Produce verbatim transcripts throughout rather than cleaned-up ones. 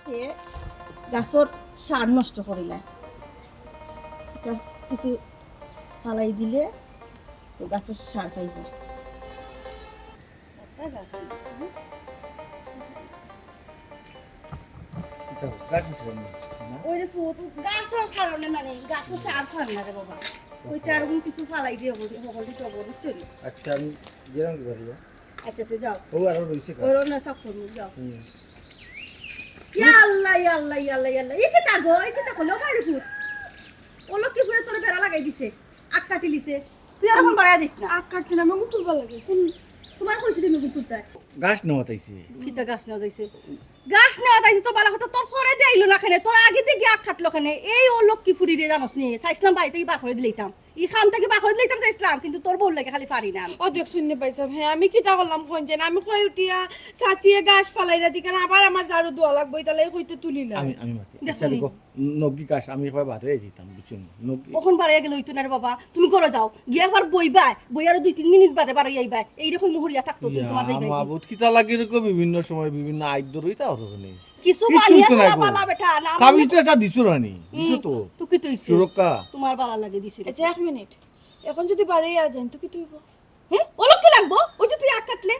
সে গাছর সার নষ্ট করিলা। ইটা কিছু ফালাই দিলে তো গাছর সার পাইব। একটা গাছ হয়ে গেছে, হ্যাঁ? এটা গাছ হয়েছে না? ওই রে ফুত, গাছর কারণে মানে গাছর সার ফান না রে বাবা। ওই তার কিছু ফালাই দিয়ে হকলটি টবর, বুঝছো নি? আচ্ছা, আমি গেলাম কি বাড়ি? আচ্ছা, তো যাও। ও, আরো রইছে কাজ। ওর না সব করবো, যাও। হুম। ইয়া আল্লাহ, ইয়া আল্লাহ, ইয়া আল্লাহ, ইয়া আল্লাহ। এ কিতা গো, এ কিতা করলো, ও বাইরে ফুত? ও লক্ষ্মী ফুলে তোর বেড়া লাগাই দিছে, আখ কাটি লিছে। তুই আর এখন বাড়াই দিস না। আখ কাটছে না, আমি গুতুল ভালা লাগে। হুম, তোমার কইছিল আমি গুতুল তাই। গাছ নেওয়া তাইছে। কিতা গাছ নেওয়া যাইছে? গাছ নেওয়া যাইছে তো বালা কথা, তোর পরে দিয়ে আইলো না কেনে, তোর আগে দিয়ে গিয়া আখ কাটলো কেনে? এই ও লক্ষ্মী ফুরি রে জানোস নি, চাইছিলাম বাড়ি থেকে বার করে দিলাইতাম। ই খাম থাকি বাখর দিলাইতাম চাইছিলাম, কিন্তু তোর বউর লাগি খালি পারি না আমি। ও দেখছইন নি ভাইসাব, হ্যাঁ, আমি কিতা করলাম কইন যেন, আমি কই উঠিয়া চাচিয়ে গাছ ফালাইরা দি কেন আবার আমার ঝাড়ু দেওয়া লাগবো, ইতা লাগি কইতে তুলিলাম। আমি, আমি মাতি। দেখছো আচ্ছা, নি? দেখো, নগি গাছ আমি একবার বারে দিতাম, বুঝছো নি? নগি অখন বারে গেলে হইতো না রে বাবা, তুমি ঘরো যাও, গিয়া একবার বইবায়, বই আরো দুই তিন মিনিট বাদে বারো আইবায়, এই রকম মুহুরিয়া থাকতো তুমি ইয়া, তোমার দেখবে কি? মাবুদ, কিতা লাগে এরকম বিভিন্ন সময় বিভিন্ন আইব ধরো, ইতা হতো কেনে? কিছু কিচ্ছু মানিয়া হইতো না চলা গো। বালা বেটা, না তাবিজ মানলে তো এটা দিছো রানী, দিছো হুম, তো। তো কি তো হইছে? সুরক্ষা। তোমার বালা লাগে দিছে। আচ্ছা, এক মিনিট। এখন যদি বাড়ি আ যান, তো কি তুইব? হ্যাঁ? ওলো কি লাগবো? ওই যে তুই আখ কাটলে।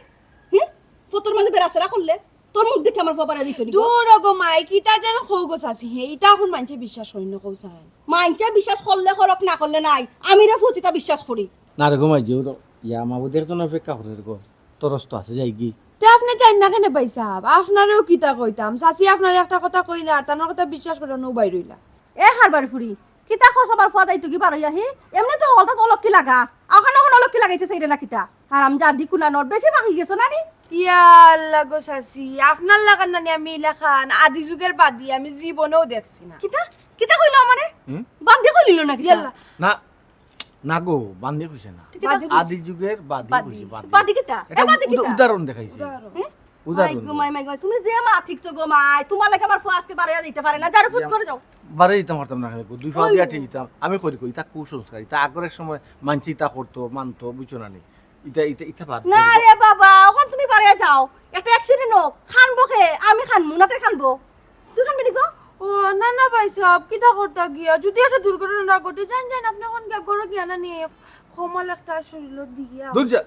হ্যাঁ? ফতর মাঝে বেড়াছেড়া করলে। তোর মুখ দেখে আমার ফুয়া বাড়ি দিত নি গো। দূর ওগো মাই, কিতা যেন কও গো চাচি, হে, ইতা এখন মানষে বিশ্বাস করি না, কও চাই। মানষে বিশ্বাস করলে করক, না করলে নাই। আমি রে ফুত ইতা বিশ্বাস করি। না রে গো মাই, যে ওরা, ইয়া, মাবুদ একজন অপেক্ষা করে রে গো। তরস তো আছে, যাই গি। তে আপনে যাইন না কেনে ভাইসাব? আপনারেও কিতা কইতাম? চাচি আপনারে একটা কথা কইলা, আর তানর কথা বিশ্বাস করে নু বাই রইলা। এ হারবার ফুরি, কিতা কস আবার ফুয়া দাইতো কি বারো আহি? এমনে তো হঠাৎ অলক্ষী লাগাস। অখান অখান অলক্ষী লাগাইতে চাইরে না কিতা? হারামজাদি কুনানর, বেশি পাকি গেছো না নি? ইয়া আল্লাহ গো চাচি, আপনার লাখান নানি আমি ইলাখান আদি যুগের বাদি আমি জীবনেও দেখছি না। কিতা? কিতা কইলো আমারে? হুম? বান্দি কইলিল না কিতা? ইয়াল্লা। না, না গো, বান্দি কইছে না। কিতা? বাদি কইছে। আদি যুগের বাদি বাদি। কইছে, বাদি। বাদি কিতা? এটা এ, বাদি উদ-, কিতা? উদাহরণ দেখাইছে। উদাহরণ। হ্যাঁ? উদাহরণ মাই গো, দেখাইছে। মাই, মাই গো, তুমি যে মা ঠিকছো গো মাই, তোমার লাগি আমার ফুয়া আজকে বারো আইতে পারে না, যারে ফুত করে যাও। বারো দিতাম পারতাম না, গো। দুই ফুয়া দিয়া ঠিক দিতাম। আমি করি, কই, ইতা কুসংস্কার, ইতা আগের সময় মানছি, ইতা করতো, মানতো, বুঝছো না নি? ইতা, ইতা, ইতা বাদ না দেও। রে বাবা, অখন তুমি বারো যাও, একটা accident হোক, খানবো খে, আমি খানমু, না তে খানবো? তুই খানবি নি গো? ও, না, না, ভাইসাব, কিতা করতা গিয়া? যদি একটা দুর্ঘটনা না ঘটে, যাইন, যাইন, আপনে অখন গিয়া ঘরো গিয়া না নি, কমাল একটা শরীরও দিয়া। দূর যা।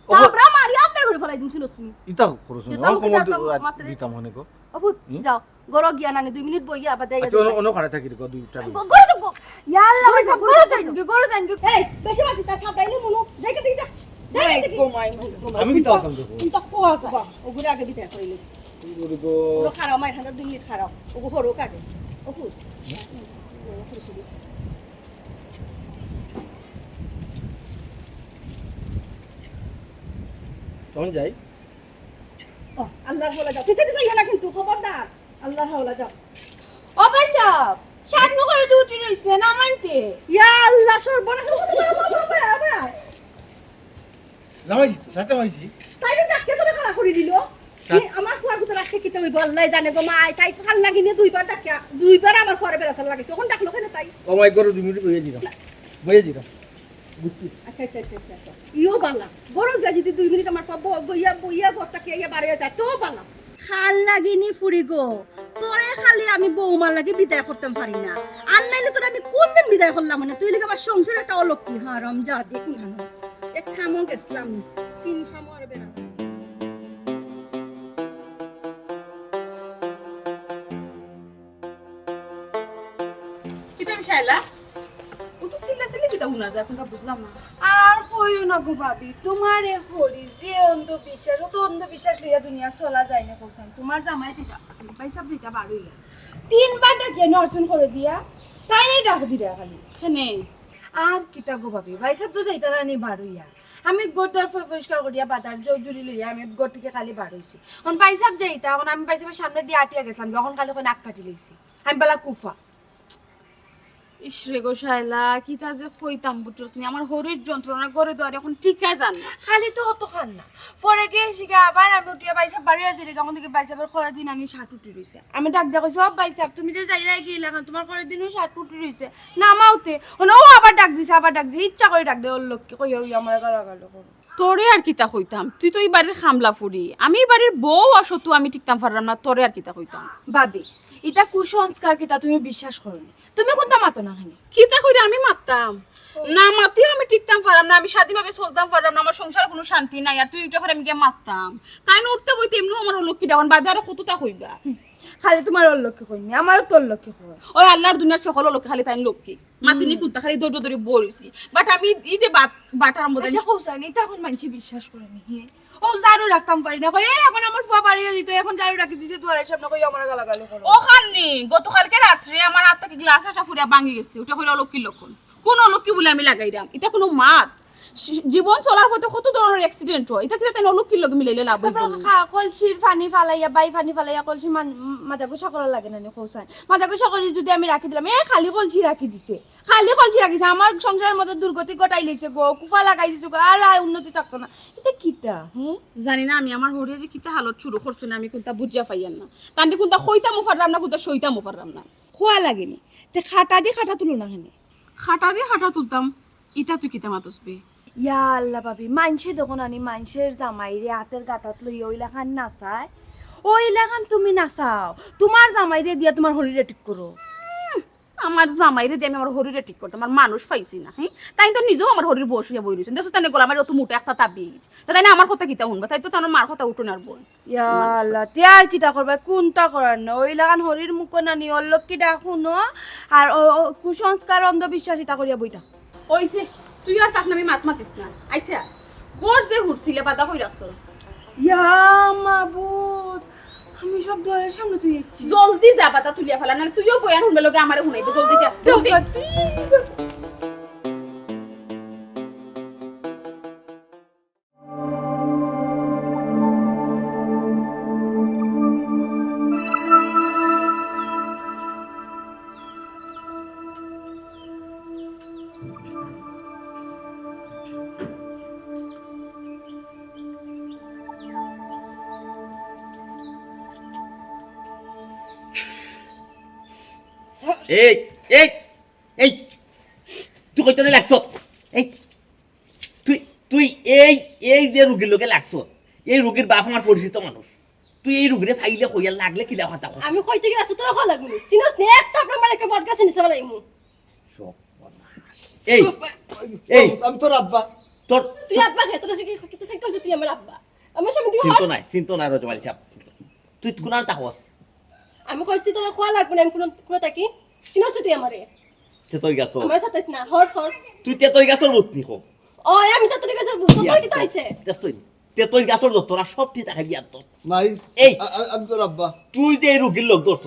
ও, তারপরে মারি আপনার ঘরে ফালাই দিন, শুনোস নি? ইতা করো, শুনো। যেতাম আমার কিনা কমল তো তাম আজ মাত্রে। দিতাম অনেক। ও ফুত, হুম? যাও, ঘরো গিয়া না নি, দুই মিনিট বইয়া আবার দেয়া আচ্ছা, যাবে। অন্য, অন্য ঘরে থাকি রে, দুই টাইম। ঘ-, ঘরো তো গ-, ইয়া আল্লাহ, ঘরো ভাইসাব, যাও, ঘরো যাইন গি, ঘরো যাইন গি। এই, বেশি মাতিস না, থাপ বাইলে মনো, যাই কে দেখি, যা। যাই কে দেখি। মাই গো, মাই, মাই গো, মাই। আমি কিতা করতাম দেখো? তুমি তো কোয়া যা। বাবা, ওগুলো আগে বিদায় করে লো। কি করি গো? ওগুলো খারাপ, মায়ের খান্দার দুই মিনিট খারাপ। ওগো হরো কাকে? ও ফুল। তখন যাই। ও, আল্লাহর হাওলা যাও। পিছে পিছে ইয়া না কিন্তু, খবরদার। আল্লাহর হাওলা যাও। ও ভাইসাব, সাত মুখরে দুটি রইছে, না মানতে। ইয়া আল্লাহ, সর্বনাশ। বাবা, বাবা, বাবা। জামাইছি তো, সাথে জামাইছি। তাই না, ডাক্তার তোরা খারাপ করে দিল। সাত- কি আমার ফুয়ার ভিতরে আজকে কিতা হইব, আল্লাহ জানে গো মাই। তাই তো খাল লাগি নিয়ে দুইবার ডাকিয়া, দুইবার আমার ফুয়ারে বেড়াতে লাগিছে। অখন ডাকলো কেনে তাই? ও মাই, ঘরো দুই মিনিট বইয়া দিলাম। বইয়া দিলাম। বুঝছি। আচ্ছা, আচ্ছা, আচ্ছা, আচ্ছা, আচ্ছা। ইও বালা। ঘরো গিয়া যদি দুই মিনিট আমার ফুয়া ব-, বইয়া, বইয়া ঘর থাকি আইয়া বাড়িয়া যায়, তো বালা। খাল লাগিনি ফুরি গো। তোরে খালি আমি বৌমার লাগি বিদায় করতাম পারি না। আর নাইলে তোরে আমি কোন দিন বিদায় করলাম মানে? তুই লাগি আমার সংসারে একটা অলক্ষী, হারামজাদি কুনানো। এক খামো গেছলাম, তিন খামো আর বেড়ালাম। কিতা শায়লা? ও তো চিল্লা চিল্লি কিতা হুনা যায়, কোনটা বুঝলাম না। আর কইও না গো ভাবি, তোমারে হরি যে অন্ধবিশ্বাস, অত অন্ধবিশ্বাস লইয়া দুনিয়া চলা যায় না কইছান। তোমার জামাই যেটা, ভাইসাব যেটা বারইলা। তিনবার ডাকিয়া নরসন করে দিয়া, তাই নাই ডাক দিরা খালি। কেনে? আর কিতা গো ভাবি, ভাইসাব তো যাইতা না নি বারইয়া। আমি ঘর দর ফ-, পরিষ্কার করিয়া বাজার জো-, জুড়ি লইয়া আমি ঘর থাকি খালি বারইছি। অখন ভাইসাব যাইতা, অখন আমি ভাইসাবর সামনে দিয়া আটিয়া গেছলাম, অখন খালি কইন আখ কাটি লইছি। আমি বালা কুফা। ইস রে গো শায়লা, কিতা যে কইতাম বুঝছস নি, আমার হরির যন্ত্রণা ঘরে দুয়ারে অখন টিকা যার না। খালি তো অত খান না, পরে গিয়া শিখে আবার আমি উঠিয়া ভাইসাব বাড়ি আছি রে, তখন দেখি ভাইসাবর খরা দিন আমি শার্ট উঠি রইছে। আমি ডাক দিয়া কইছি, "ও ভাইসাব, তুমি যে যাইরায় গিলা খান, তোমার খরা দিনও শার্ট উঠি রইছে, নামাওতে।" অনো ও আবার ডাক দিছে, আবার ডাক দিছে, ইচ্ছা করে ডাক দে, ওর লোককে কইয়া ওই আমার গালাগালি করো। তোরে আর কিতা কইতাম, তুই তো ই বাড়ির কামলা ফুড়ি, আমি ই বাড়ির বউ অসতু আমি টিকতাম পাররাম না, তোরে আর কিতা কইতাম। ভাবি, ইতা কুসংস্কার কিতা তুমি বিশ্বাস করো নি? তুমি কুনতা মাতো না কেনে? কিতা কইরা আমি মাততাম? না মাতিও আমি টিকতাম পাররাম না, আমি স্বাধীনভাবে চলতাম পাররাম না, আমার সংসারে কুনু শান্তি নাই, আর তুই ইটা কইরা আমি গিয়া মাততাম। তাইন উঠতে বইতে এমনেউ আমার অলক্ষী ডাকইন, বাদে আরো কততা কইবা। খালি তুমার অলক্ষী কইন নি, আমারও তো অলক্ষী কইন। ওই আল্লার দুনিয়ার সকল অলক্ষী খালি তাইন লক্ষী। মাতিনি কুনতা খালি ধৈর্য ধরি বই রইছি। But আমি ই যে বাট-, বাটার মধ্যে আচ্ছা, কও চাইন, ইতা অখন মানষে বিশ্বাস করে নি, হে? ও ঝাড়ু রাখতাম পারি না, কই, "এ, অখন আমার ফুয়া বাড়িয়ে দিত, অখন ঝাড়ু রাখি দিছে দুয়ারের সামনে", কই, আমার গালাগালি করো। ও খান্নি, গতকালকে রাত্রে আমার আত থাকি গ্লাস একটা ফুড়িয়া ভাঙ্গি গেছে, ওটা কইরা অলক্ষীর লক্ষণ। কোন অলক্ষী বলে আমি লাগাইরাম? ইটা কুনু মাত? জী-, জীবন চলার পথে কত ধরনের accident হয়, ইতা কিতা তাইন অলক্ষীর লগে মিলাইলে লাভ অইবো তারপর নি? খা-, কলসির পানি ফালাইয়া, বাই পানি ফালাইয়া, কলসি মান-, মাজা গুছা করা লাগে না নি, কও চাইন? মাজা গুছা করি যদি আমি রাখি দিলাম, এ খালি কলসি রাখি দিছে, খালি কলসি রাখি দিছে, আমার সংসারের মধ্যে দুর্গতি ঘটাই লইছে গো, কুফা লাগাই দিছে গো, আর, আর উন্নতি থাকতো না। ইতা কিতা, হে? জানি না আমি আমার হরিয়ে যে কিতা হালত শুরু করছে না, আমি কুনতা বুঝিয়া পাইয়ার না। তানরে কুনতা কইতামও পাররাম না, কুনতা সইতামও পাররাম না। খোয়া লাগেনি, তে খাটা দি খাটা তুলো না কেনে? খাটা দি খাটা তুলতাম, ইতা তুই কিতা মাতস বে? ইয়া আল্লাহ ভাবি, মানষে দেখো নানি, মানষের জামাইরে আতের গাতাত লইয়া ওইলাখান নাচায়, ওইলাখান তুমি নাচাও, তুমার জামাইরে দিয়া তুমার হরিরে ঠিক করো। উম, আমার জামাইরে দিয়া আমি আমার হরিরে ঠিক করতাম, আমার মানুষ পাইছি না, হে? তাইন তো নিজেও আমার হরির বয়স অইয়া বই রইছইন, দেখছো তাইন গলা আমার অত মোটা একটা তাবিজ, তে তাইন আমার কথা কিতা হুনবা? তাইন তো তান মার কথা উঠো না আর বই। ইয়া আল্লাহ, তে আর কিতা করবা? কুনতা করার না, ওইলাখান হরির মুখো নানি, অলক্ষী ডাক হুনো, আর ও, ও কুসংস্কার, অন্ধবিশ্বাস ইতা করিয়া বই থাকো। ওইছে, তুই আর ফাকনামি মাত মাতিস না। আচ্ছা, ঘর যে হুরছিলে, বাদা কই রাখছস? ইয়া মাবুদ, আমি সব দুয়ারের সামনে থুই আইছি। জলদি যা, বাদা তুলিয়া ফালা, নাহলে তুইও বয়ান হুনবার লগে আমারে হুনাইবে। জলদি যা, জলদি। এই, এই, এই, তুই কইতে লাগছ? এই, তুই, তুই এই, এই যে রুগীর লগে লাগছ, এই রুগীর বাপ আমার পরিচিত মানুষ। তুই এই রুগীরে ফাইলে কইয়া লাগলে কিলা কথা কস? আমি কইতে গেলে আছে তোরা কল লাগবো নি। চিনস নি? এক থাপড়া মারে একটা বট গাছে নিচে ফালাইমু। সর্বনাশ। এই, এই। আমি তোর আব্বা। তোর তুই আব্বা কে? তোর কি, কি, কি, কি, তুই আমার আব্বা? আমার সামনে দিয়ে চিন্তা হট। নাই, চিন্তা নাই, রজব আলী সাহেব, চিন্তা। তুই কোন আনতা হস? আমি কইছি তোরা খোয়া লাগবো না, আমি কোনো, কোনো তাকি? চিনস তুই আমারে? তে তুই গেছ। আমার সাথে না, হর, হর। তুই তে তুই গেছর ভূত নি কো? ও, আমি তো তোর কাছে বুঝতো, তোর কিতা হইছে? দেখছইন? তে তুই গাছর যত, তোরা সব ঠিক থাকে বিয়ার তো। নাই। এই। আ-, আ-, আমি তোর আব্বা। তুই যে এই রুগীর লগ ধরছ,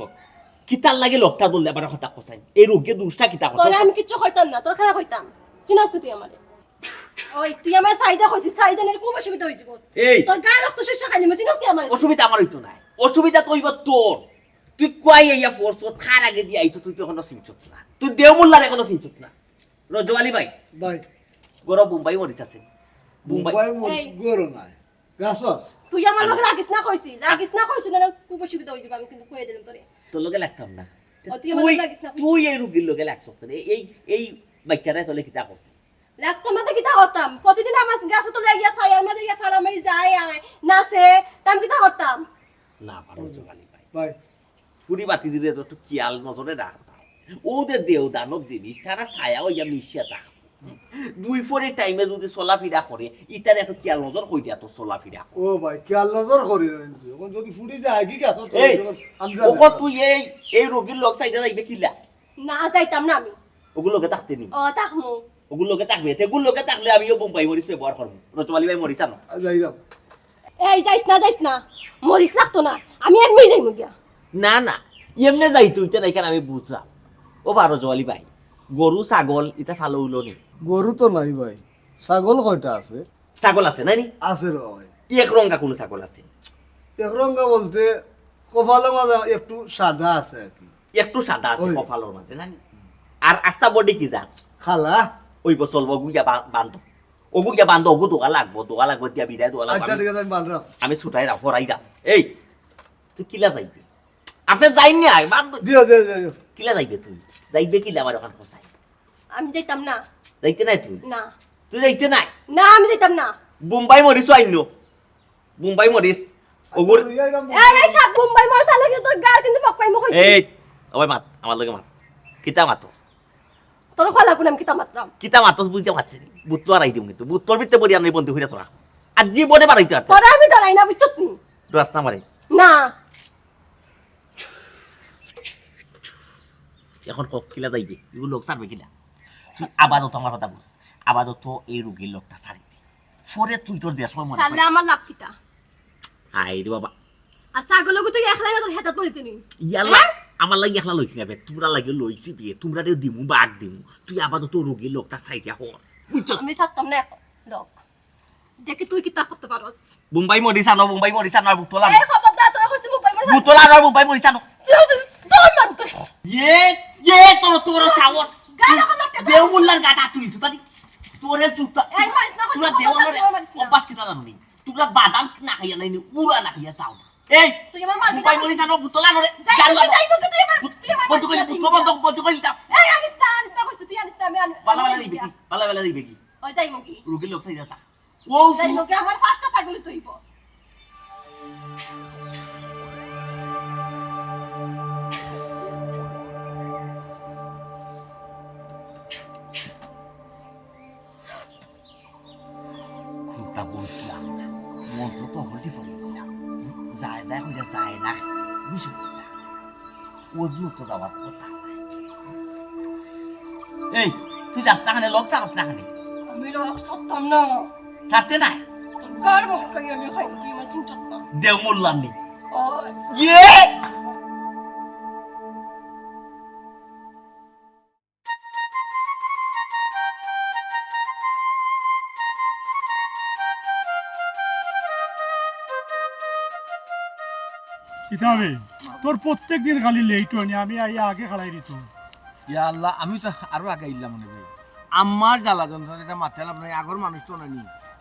কিতার লাগি লগটা ধরলে আবার কথা কছাইন? এই রুগীর দুষটা কিতা কথা? তোরে আমি কিচ্ছু কইতাম না, তোর খারাপ কইতাম। চিনস তো তুই আমারে। ওই, তুই আমার চাইদা কইছিস, চাইদা নিলে খুব অসুবিধা হয়ে যাবো। এই। তোর গায়ে রক্ত শেষ খাইলি, চিনস তুই আমারে? অসুবিধা আমার হইতো না। অসুবিধা তো হইব তোর। তুই কই আইয়া পড়ছ, থার আগে দিয়ে আইছ, তুই তো এখনো চিনছত না। তুই দেওমুল্লার এখনো চিনছত না। রজব আলী ভাই। ভাই। গরো বোম্বাই মরিচ আছে। বোম্বাই। বোম্বাই মরিচ এই। গরো নাই। গাছ আছে। তুই আমার লগে লাগিস না কইছি, লাগিস না কইছি, নাহলে খুব অসুবিধা হয়ে যাবে, আমি কিন্তু কইয়া দিলাম তোরে। তোর লগে লাগতাম না। ও, তুই আমার তুই, লগে লাগিস না কইছি। তুই এই রুগীর লগে লাগছ কেনে? এই, এই, এই বাচ্চারা তোলে কিতা করছে? লাগতো না তো কিতা করতাম? প্রতিদিন আমার গাছ তো লাগিয়া ছায়ার মাঝে গিয়া ফাড়া মারি যায়, আয়, নাচে, তা আমি কিতা করতাম? না পারো রজব আলী ভাই। ভাই। ফুরি বাতি দিলে তো একটু খেয়াল নজরে রাখতাম। ও দে দেও দানব জিনিস, তারা ছায়া হইয়া মিশিয়া থাক। দুই পরে টাইমে যদি চলাফিরা করে, ইতার একটু খেয়াল নজর কই দিয়া তো চলাফিরা করে। ও ভাই, খেয়াল নজর করি না কিন্তু। এখন যদি ফুরি যায়, কি গাছ তো এই, আমরা ওগো দেখতাম। তুই এই, এই রোগীর লগ সাইডে যাইবে কিলা? না, যাইতাম না আমি। ওগুর লগে থাকতে নি? ও, থাকমু। ওগুর লগে থাকবে, তেগুর লগে থাকলে আমিও বোম্বাই মরিচ ব্যবহার করবো। রজব আলী ভাই মরিচ আনো। যাইতাম। এই, যাইস না, যাইস না। মরিচ লাগতো না। আমি এমনি যাইমু গিয়া। না, না, এমনি যাই তুই তো নাই, কেন আমি বুঝলাম। ও বা রজব আলী ভাই, গরু, ছাগল, ইতা ফালো উলো নি? গরু তো নাই ভাই, ছাগল কয়টা আছে? ছাগল আছে, নাই নি? আছে রে ভাই। এক রঙা কোনো ছাগল আছে? এক রঙা বলতে কপালের মাঝে একটু সাদা আছে আর কি। একটু সাদা আছে ওই। কপালের মাঝে, নাই নি? আর আস্তা বডি কি জাত? খালা। ওই বছর ওগুইয়া বা-, বান্ধব। ওগুইয়া বান্ধব, ওগু দোয়া লাগবো, দোয়া লাগবো, দিয়া বিদায় দোয়া লাগবো। আচ্ছা, আমি, ঠিক আছে, আমি বান্ধব। আমি ছুটাই রাখ, হরাই রাখ। এই, তুই কিলা যাইবে? আপনি যাইন নি আয়, বান্ধব। দিও, দিও, দিও, দিও। কিলা যাইবে তুই? যাইবে কিলা আমার ওখান কোথায়? আমি যাইতাম না। যাইতে নাই তুই? না। তুই যাইতে নাই? না, আমি যাইতাম না। বোম্বাই মরিচ আইনো। বোম্বাই মরিচ। ওগুর। আরে সাত বোম্বাই মরিচ আনলে কিন্তু তোর গাল কিন্তু বকপাই মুখ হইছে। এই, ওই মাত, আমার লগে মাত। কিতা মাতস? তোর কলা কোন আমি কিতা মাতরাম? কিতা মাতস বুঝে মাতছে নি। বুতল আর আই দিম কিন্তু। বুতলর ভিতরে বড়ি আনলে বন্দি হইরা তোরা। আর জীবনে বাড়াইতে আর। তোরা আমি ডরাই না, বুঝছত নি? ডরাস না মারে। না। এখন ক-, কিলা যাইবে? এগুলো লোক ছাড়বে কিলা? তুই আপাতত আমার কথা বুঝ। আপাতত এই রুগীর লোকটা ছাড়ি দে। পরে তুই তোর যে সময় মনে চাইলে আমার লাভ কিতা? হায় রে বাবা। আর ছাগলগু তুই একলাই না তোর হেতাত পড়িতে নি? ইয়াল্লা, হ্যাঁ? আমার লাগি একলা লইছি না বে, তোমরা লাগি লইছি বে, তোমরা রে দিমু, বাঘ দিমু। তুই আপাতত রুগীর লোকটা ছাড়ি দে হর। বুঝছো? আমি ছাড়তাম না এখন, লোক। দেখি তুই কিতা করতে পারস। বোম্বাই মরিচ আনো, বোম্বাই মরিচ আনো, আর বুতল আনো। এই খবরদার, তোরা কইছি বোম্বাই মরিচ আনো। বুতল আনো, আর বোম্বাই মরিচ আনো। জোর, জোর মার তুই। এ, এ, তোর, তোর সাহস। গায়ে লাগার লোকটা দেও মোল্লার গাটা তুই জুতা দি। তোরে জুতা। এই মারিস না, তোরা কইছি দেও খবরদার, রে, তোরা মারিস না। অভ্যাস কিতা জানো নি? তোমরা বাদাম না খাইয়া নাই নি, উড়া না খাইয়া যাও। এই, তুই আমার মারবি না। বোম্বাই মরিচ আনো, বুতল আনো রে। যাই, যারু তুই আনো। যাই, তুই আমার, তুই আমার বন্ধ মারিস করি, না, বন্ধ, বন্ধ, বন্ধ করি দাও। এই, আনিস না, আনিস না, কইছি, তুই আনিস না, আমি আনি-, বালা আমি বালা আনিস দিবে না। কি? বালা বালা দিবে কি? ওই যাইমু গি। রুগীর লোক চাইরা চা। ও যাইমু গি, আমার পাঁচটা ছাগলই তো অইবো। খুলতা বুঝলাম না। মন্ত্র তো হলদি পড়ে দিলাম। যায় যায় কইরা যায় না। বুঝলাম না। অজু তো যাওয়ার কথা। এই, তুই যাস না কেনে, লোক ছাড়স না কেনে? আমি লোক ছাড়তাম না। ছাড়তে নাই? তোর কার মুখ কই আমি খাই, তুই আমার চিনছত না। দেও মোল্লার নি। ও। ইয়ে! কিতা বে, তোর প্রত্যেক দিন খালি লেট হয় নি, আমি আইয়া আগে খালাই দিত। ইয়া আল্লাহ, আমি তো আরো আগে আইলাম মনে ভাই। আমার জ্বালা যন্ত্রণা এটা মাথায় লাভ নাই, আগর মানুষ তো নানি।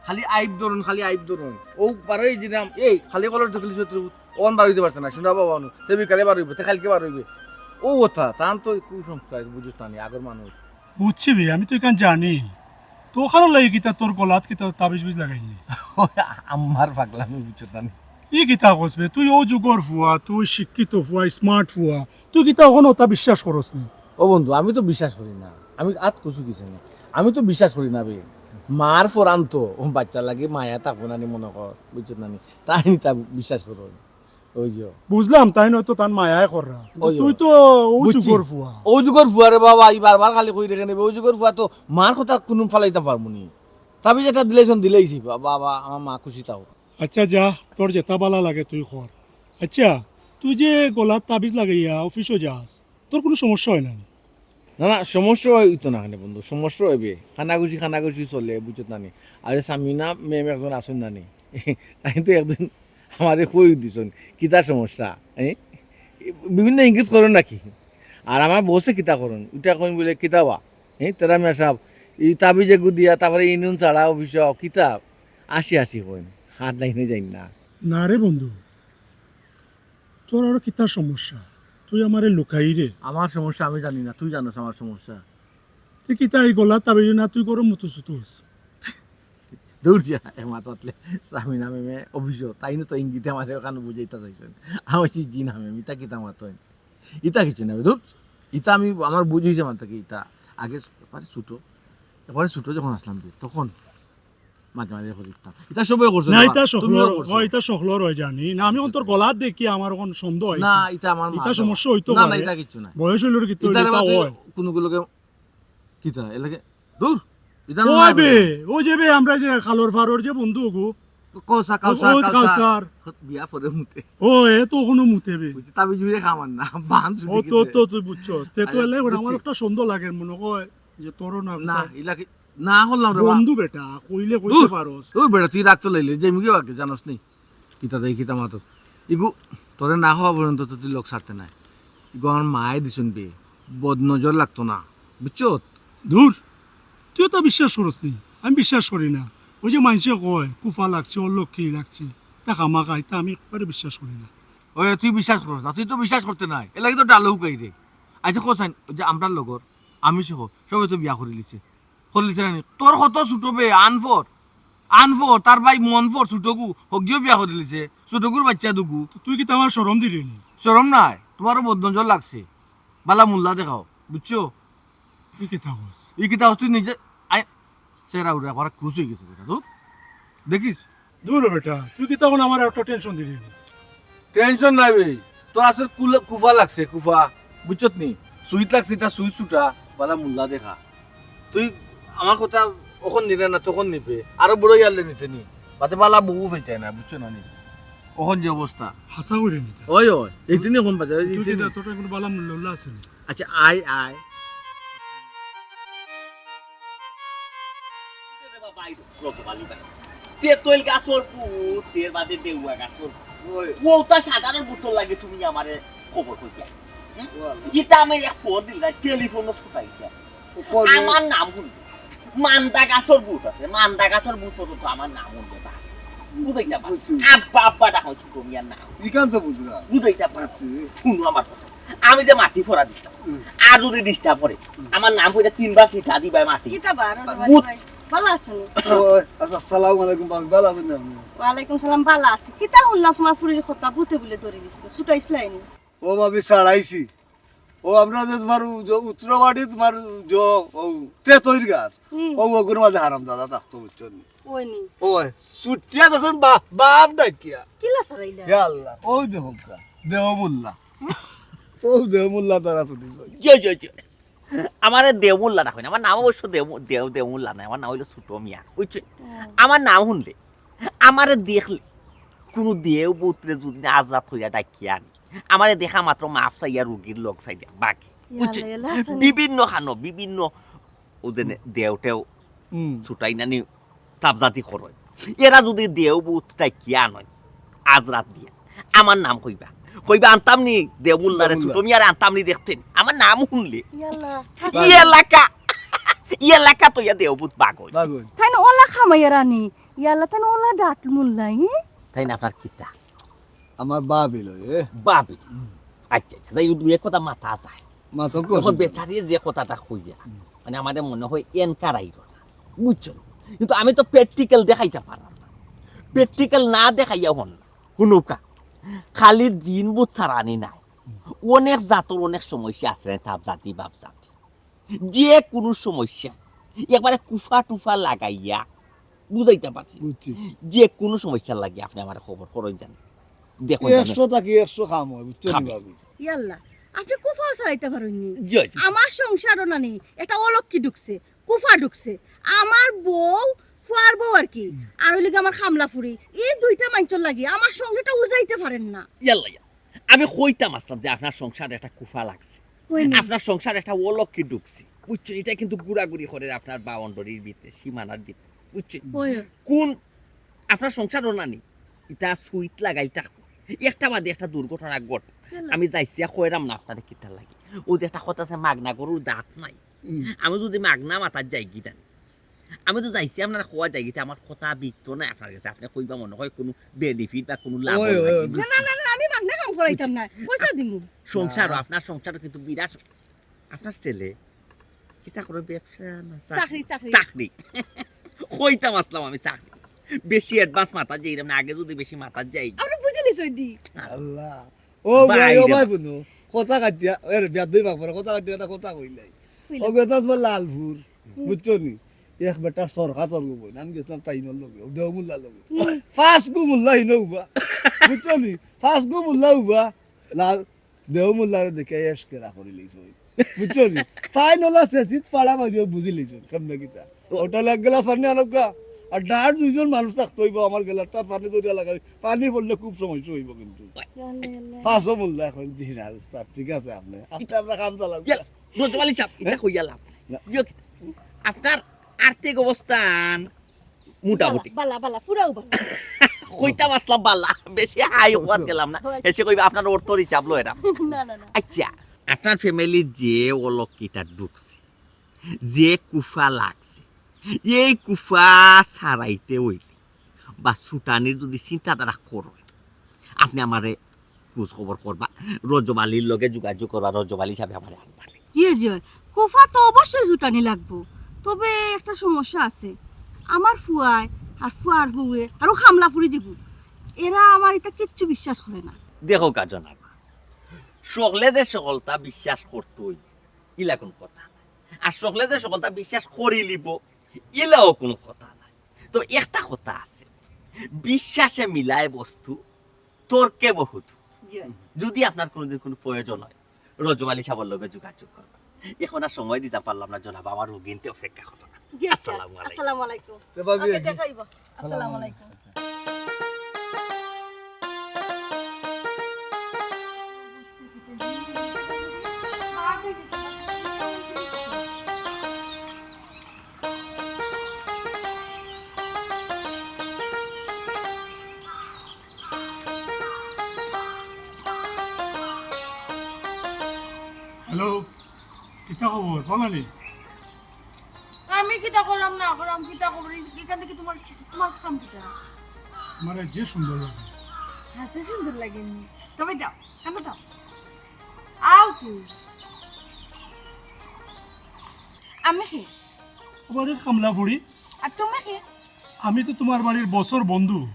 খালি আইব ধরুন, খালি আইব ধরুন। ও বারোই দিলাম, এই খালি কলস দেখলি শত্রু, অন বারোইতে পারতে না, শোনা বাবা অনু, তে বিকালে বারোইবে, তে কালকে বারোইবে। ও কথা, তান তো কুসংস্কার, বুঝছ না নি, আগর মানুষ। বুঝছি বে, আমি তো এখান জানি। তো ওখানে লাগে কিতা তোর গলাত কিতা তাবিজ বিজ লাগাইলি? আমার পাগলামি বুঝছ না নি। ই কিতা কস বে? তুই ও যুগর ফুয়া, তুই শিক্ষিত ফুয়া, স্মার্ট ফুয়া, তুই কিতা অখন ওটা বিশ্বাস করস নি? ও বন্ধু, আমি তো বিশ্বাস করি না। আমি আত কছু কিছু না। আমি তো বিশ্বাস করি না বে। মার ফরান তো, ও বাচ্চা লাগে মায়া থাকবো না নি মনে কর, বুঝছ না নি? তাই নি তা বিশ্বাস করো। ওই যে। বুঝলাম, তাই নয়তো তান মায়ায় কররা। কিন্তু ওই যে। তুই তো ও বুঝছি। যুগর ফুয়া। ও যুগর ফুয়া রে বাবা, ই বারবার খালি কই রেখে নেবে। ও যুগর ফুয়া তো মার কথা কোনো ফালাইতাম পারবো নি। তাবিজ একটা দিলেইছন, দিলেইছি। বা-, বাবা, আমার মা খুশি তাও। আচ্ছা যা, তোর যেটা বালা লাগে তুই কর। আচ্ছা, তুই যে গলাত তাবিজ লাগাইয়া অফিসও যাস, তোর কোনো সমস্যা হয় না নি? না, না, সমস্যা হইতো না কেনে বন্ধু, সমস্যা হইবে। কানাঘুষি, কানাঘুষি চলে, বুঝছত না নি? আরে সামিনা ম্যাম একজন আছইন না নি? তাইন তো একদিন আমারে কই দিছইন, কিতা সমস্যা, হ্যাঁ? বিভিন্ন ইঙ্গিত করইন নাকি? আর আমার বসে কিতা করইন? ইটা কইন বুলে, "কিতা বা? হ্যাঁ, তেরা মিয়া সাব, ই তাবিজ এগু দিয়া, তারপরে ইউনিয়ন ছাড়া অফিস আও, কিতা?" আসি আসি কইন, হার্ড লাইনে যাইন না। না রে বন্ধু, তোর আরো কিতা সমস্যা? তুই আমারে লুকাই রে। আমার সমস্যা আমি জানি না, তুই জানোস আমার সমস্যা। তুই কিতা এই গলা তাবিজ না তুই করো মুতু সুতুস? দূর যা, এ মাত মাতলে সামিনা মেমে অফিসও, তাইন তো ইঙ্গিতে আমারে ওখানে বুঝাইতা চাইছইন। আমি কইছি, "জি না ম্যাম, ইতা কিতা মাতইন? ইতা কিছু না, দূর।" ইতা আমি, আমার বুঝ অইছে মাত্র কি ইতা। আগে একবারে ছোট, একবারে ছোট যখন আছলাম যে, তখন মাঝে মাঝে করিতাম। ইতা সবে করছে না, বাবা, ইতা তুমিও সকলর, করছো। হয়, ইতা সকলর হয় জানি। না, আমি অন্তর গলাত দেখি আমার অখন সন্দেহ অইছে। না, ইতা আমার মা ইতা তো। সমস্যা অইতো না, না, পারে। ইতা কিচ্ছু না। বয়স অইলে কিতা ইতার ইতা বাদে হয়। কোনো গুলোকে কিতা, এলাকে, দূর, ইতা না ওই না বে, বে। ওই যে বে, আমরা যে খালর ফারর যে বন্ধু ওগু। কৌসা, ও, কাউসা, ও, কাউসা। কাউসার। বিয়া পরে মুতে। ও, এ তো অখনো মুতে বে। বুঝছি, তাবিজ বিয়ে খামান না, বান ছুটি ও, তো, গেছে। তো, তুই বুঝছস। তে তো আরে, এলে ওটা আমার বুঝছি। একটা সন্দেহ লাগে, মনে হয় যে তোরও না না, কোথাও ইলাকে, না করলাম রে বা। বন্ধু বেটা, কইলে কইতে দূর, পারস। দূর বেটা, তুই রাগ তো লাইলে, যে মুখে বাকি জানোস নি। কিতা দেই, কিতা মাতো। ইগু, তোরে না হওয়া পর্যন্ত তো তুই লোক ছাড়তে নাই। ইগু আমার মায়ে দিছইন বে, বদ নজর লাগতো না, বুঝছত? দূর, তুইও তো বিশ্বাস করস নি, আমি বিশ্বাস করি না। ওই যে মানষে কয়, কুফা লাগছে, অলক্ষী লাগছে, তা খামাখা, ইতা আমি একবারে বিশ্বাস করি না। ওই তুই বিশ্বাস করস না, তুই তো বিশ্বাস করতে নাই, এর লাগি তো ডালো হুকাই রে। আচ্ছা, কোসাইন, ওই যে আমরার লগর, আমি সহ, সবে তো বিয়া করিলিছে। করিলিছে না নি? তোর কত ছোট বে, আনফর। আনফর, তার ভাই মনফর, ছোটগু, হগিও বিয়া করিলিছে, ছোটগুর বাচ্চা দুগু। তো তুই কিতা আমার শরম দিলি নি? শরম নাই, তুমারও বদনজর লাগছে। বালা মুল্লা দেখাও, বুঝছো? ই কিতা কস? ই কিতা কস তুই নিজে? আয়, সেরা উড়া করা খুশ হয়ে গেছে বেটা, দূর। দেখিস? দূর হ বেটা, তুই কিতা অখন আমার একটা টেনশন দিলি নি? টেনশন নাই বে, তোর আসল কুলা-, কুফা লাগছে, কুফা, বুঝছত নি? সুইট লাগছে, ইটা সুইট সুটা, বালা মুল্লা দেখা। তুই আমার কথা অখন নিলে না, তখন নিবে, আরো বড় ইয়ারলে নিতে নি, বাতে বালা বউ পাইতে না, বুঝছো না নি? অখন যে অবস্থা। হাছা করি নিতে। ওই, ওই, এই দিনই অখন বাজার, এই তুই দিনই। কিতা, তোর কোনো বালা মুল্লা উল্লা আছে নি? আচ্ছা, আয়, আয়। তে তৈল গাছর পুত, তের বাদে দেউয়া গাছর পুত। ওই। ও তা সাধারণ পুতর লাগে তুমি আমারে খবর কইতা। হুম? ওয়াল্লাহ। ইতা আমি এক ফোন দিলা, টেলিফোনও ছুটাইতা। ও ফোন আমার নাম হুনলে। মান্দা গাছর পুত আছে, মান্দা গাছর পুত তো আমার নাম হুনলে বা। বুঝাইতা পারো। বুঝছি। আব্বা, আব্বা ডাকো ছোট মিয়ার নাম। ইখান তো বুঝলাম। বুঝাইতা পারো। বুঝছি। হুনো আমার কথা। আমি যে মাটি ফড়া দিছলাম, হুম। আর যদি ডিস্টার্ব করে, হুম। আমার নাম কইরা তিনবার সিটা দিবা মাটি। কিতা বা, রজব আলী বুঝ- ভাই, ভালা আছইন নি? ও, আচ্ছা, আসসালামু আলাইকুম ভাবি, ভালা আছইন নি আপনি? ওয়ালাইকুম সালাম, ভালা আছি। কিতা হুনলাম তুমার ফুরির কথা, ভূতে বুলে ধরি দিছিল, ছুটাইছলায় নি? ও ভাবি, ছাড়াইছি। ও আমরা যে তুমার উ-, যে উত্তরবাড়ি তুমার যে ও তেতইর গাছ, হুম। ও ওগুর মাঝে হারামজাদা থাকতো, বুঝছো নি? ওই নি। ওই, ছুটিয়া গেছইন বাপ, বাপ ডাকিয়া। কিলা ছাড়াইলা? ইয়া আল্লাহ, ওই দেখো কা, দেও মুল্লা। ও দেও মুল্লা তারা ছুটি যায়। জি, জি, জি। আমারে দেও মুল্লা না কইন, আমার নাম অবশ্য দেও মু-, দেও, দেও মুল্লা নায়, আমার নাম অইলো ছোট মিয়া, বুঝছো? হুম। আমার নাম হুনলে, আমারে দেখলে, কুনু দেও ভূতরে যদি আজ রাত হইয়া ডাকিয়া আনি, আমারে দেখা মাত্র মাফ চাইয়া রুগীর লগ চাইয়া বাকি, ইয়া বুঝছো? আল্লাহ, ইয়া আল্লাহ, হাসান। বিভিন্ন খানো, বিভিন্ন ও যে নে-, দেও টেও হুম। ছুটাই নানি তাপজাতি করইন। এরা যদি দেও ভূত ডাকিয়া আনইন, আজ রাত দিয়া, আমার নাম কইবা। কইবা, "আনতাম নি দেও মুল্লারে, দেও মুল্লা। ছোট মিয়ারে আনতাম নি দেখতে নি।" আমার নাম হুনলে, ইয়া আল্লাহ, ই হাসান। এলাকা, ই এলাকা তো ইয়া দেও ভূত বাগই। বাগই। তাইন ওলা খামাইয়া রানি, ইয়া আল্লাহ, তাইন ওলা ডাট মুল্লা, হি? তাইন আপনার কিতা? আমার ভাবি লয়, এ? ভাবি? হুম। আচ্ছা, আচ্ছা, যাই হোক, দুই এক কথা মাতা যায়। মাতা অখন কইছে। বেচারিয়ে যে কথাটা কইয়া, হুম। মানে, আমারে মনে হয় এনকার আইলো না, বুঝছো? কিন্তু আমি তো practical দেখাইতাম পারলাম না। Practical না দেখাইয়া হন না। হুনুক্কা, খালি জিন ভূত ছাড়ানি নায়। হুম। অনেক জাতর অনেক সমস্যা আছে রে, তাপ জাতি, বাপ জাতি। যে কুনু সমস্যা, একবারে কুফা টুফা লাগাইয়া বুঝাইতাম পারছি। বুঝছি। যে কুনু সমস্যার লাগি আপনে আমারে খবর করইন জানি। দেখইন জানি। একশো থাকি একশো কাম হয়, বুঝছো নি কাম। ভাবি? ইয়াল্লা, আপনে কুফাও ছাড়াইতা পারইন নি। জি, জি। আমার সংসারও নানি, একটা অলক্ষী ঢুকছে, কুফা ঢুকছে। আমার বউ, ফুয়ার বউ আর কি। হুম। আর অইলো গি আমার খামলা ফুরি। এই দুইটা মাইনষর লাগি আমার সংসারটা উজাইতে পারেন না। ইয়াল্লা, ইয়া। আমি কইতাম আছলাম যে আপনার সংসার একটা কুফা লাগছে। হয় নি? আপনার সংসার একটা অলক্ষী ঢুকছে। বুঝছো? ইটা কিন্তু ঘুরাঘুরি করের আপনার বাউন্ডারির ভিতরে, সীমানার ভিতরে। বুঝছো? হয়। কুন আপনার সংসারও নানি? ইটা সুইট লাগাইল তা একটা বাদে একটা দুর্ঘটনা ঘট। কেন? আমি যাইছিয়া কইরাম না আপনারে কিতার লাগি। অউ যে একটা কথা আছে, মাগনা গরুর দাঁত নাই। হুম। আমি যদি মাগনা মাতাত যাইগি তানি, আমি তো যাইছি আপনার খোয়া যাইগি তে, আমার কথা বিকতো নায় আপনার গেছে। আপনে কইবা মনে হয় কুনু benefit বা কুনু লাভ অয়, অয়, লাগি। অয়। না, না, না, না, আমি মাগনা কাম করাইতাম না, পয়সা দিমু। সংসার, না। আপনার সংসার কিন্তু বিরাট। আপনার ছেলে কিতা করে, ব্যবসা না চাকরি? চাকরি, চাকরি। চাকরি। কইতাম আছলাম আমি চাকরি। বেশি advance মাতাত যাইরাম না, আগে যদি বেশি মাতাত যাই। আমরা বুঝে নিছি ওইডি। আল্লাহ। ও ভাই, ও ভাই, হুনো, কথা কাটিয়া, এরে বেয়াদবি মাফ করো, কথা কাটিয়া একটা কথা কইলাই। কইলা। ও গেছে তোমার লালপুর, হুম। বুঝছো নি? এক বেটা সরকার তর্ক বই, আমি গেছিলাম তাইনর লগে, ও দেও মুল্লার লগে। হুম। পাঁচ গু মুল্লা হিনো উবা, বুঝছো নি? পাঁচ গু মুল্লা উবা, লাল, দেও মুল্লারে দেখে এশকেরা করি লইছে ওই। বুঝছো নি? তাইন ওলা সেসিত ফাড়া মারিয়া বুঝি লইছে, কেমনে কিতা। ও। ওটা লাগ গেলা পানি আনউক্কা। আর ডার দুইজন মানুষ থাকতে হইব আমার গেলার, তার পানি ধরিয়া লাগাই। পানি পড়লে খুব সমস্যা হইব কিন্তু। ইয়াল্লা, ইয়াল্লা। পাঁচও বললে এখন জি না, উস্তাদ, ঠিক আছে আপনি। আপনি আপনার কাম চালান। ইয়া, রজব আলী সাহেব, ইতা হ্যাঁ? কইয়া লাভ। না। ইয়ো কিতা? আপনার আর্থিক অবস্থান মোটামুটি। বালা, বালা, বালা, পুরাও বালা। কইতাম আছলাম বালা, বেশি হাই হওয়ার গেলাম না। হয়। এসে কইবা আপনার অর্থর হিসাব লয় না। না, না, না। আচ্ছা, আপনার family যে অলক্ষীটা ঢুকছে, যে কুফা লাগছে, এই কুফা সারাইতে অইলে বা ছুটানির যদি চিন্তাধারা করো, আপনে আমারে খোঁজ খবর করবা, রজব আলীর লগে যোগাযোগ করবা, রজব আলী সাহেব আমারে আনবা। জি, জি। কুফা তো অবশ্যই ছুটানি লাগবো, তবে একটা সমস্যা আছে। আমার ফুয়ায় আর ফুয়ার বউয়ে, আর অউ খামলা ফুড়ি যেগু, এরা আমার ইতা কিচ্ছু বিশ্বাস করে না। দেখো কা জনাবা, সকলে যে সকলতা বিশ্বাস করতই, ইলা কুনু কথা নায়। আর সকলে যে সকলতা বিশ্বাস করিলিবো, ইলাও কুনু কথা নায়। তবে একটা কথা আছে, বিশ্বাসে মিলায় বস্তু, তর্কে বহুদূর। জি। যদি আপনার কোনোদিন কোনো প্রয়োজন হয়, রজব আলী সাবর লগে যোগাযোগ করবা। এখন আর সময় দিতাম পারলাম না জনাব, আমার রুগী ইনতে অপেক্ষা করো না। জি, আচ্ছা। আসসালামু আলাইকুম। আসসালামু আলাইকুম। তে ভাবি, আচ্ছা, দেখা অইবো। আসসালামু আলাইকুম। হ্যালো, কিতা খবর? কলানি? আমি কিতা করলাম না করলাম, কিতা খবর? এখান থেকে তোমার, তোমার কাম কিতা? তোমার যে সুন্দর লাগে। হাসে সুন্দর লাগে নি? তবে দাও, কেন দাও? আও তুই। আমি কি? আবার এই খামলা ফুড়ি? আর তুমি কি? আমি তো তোমার বাড়ির বসর বন্ধু।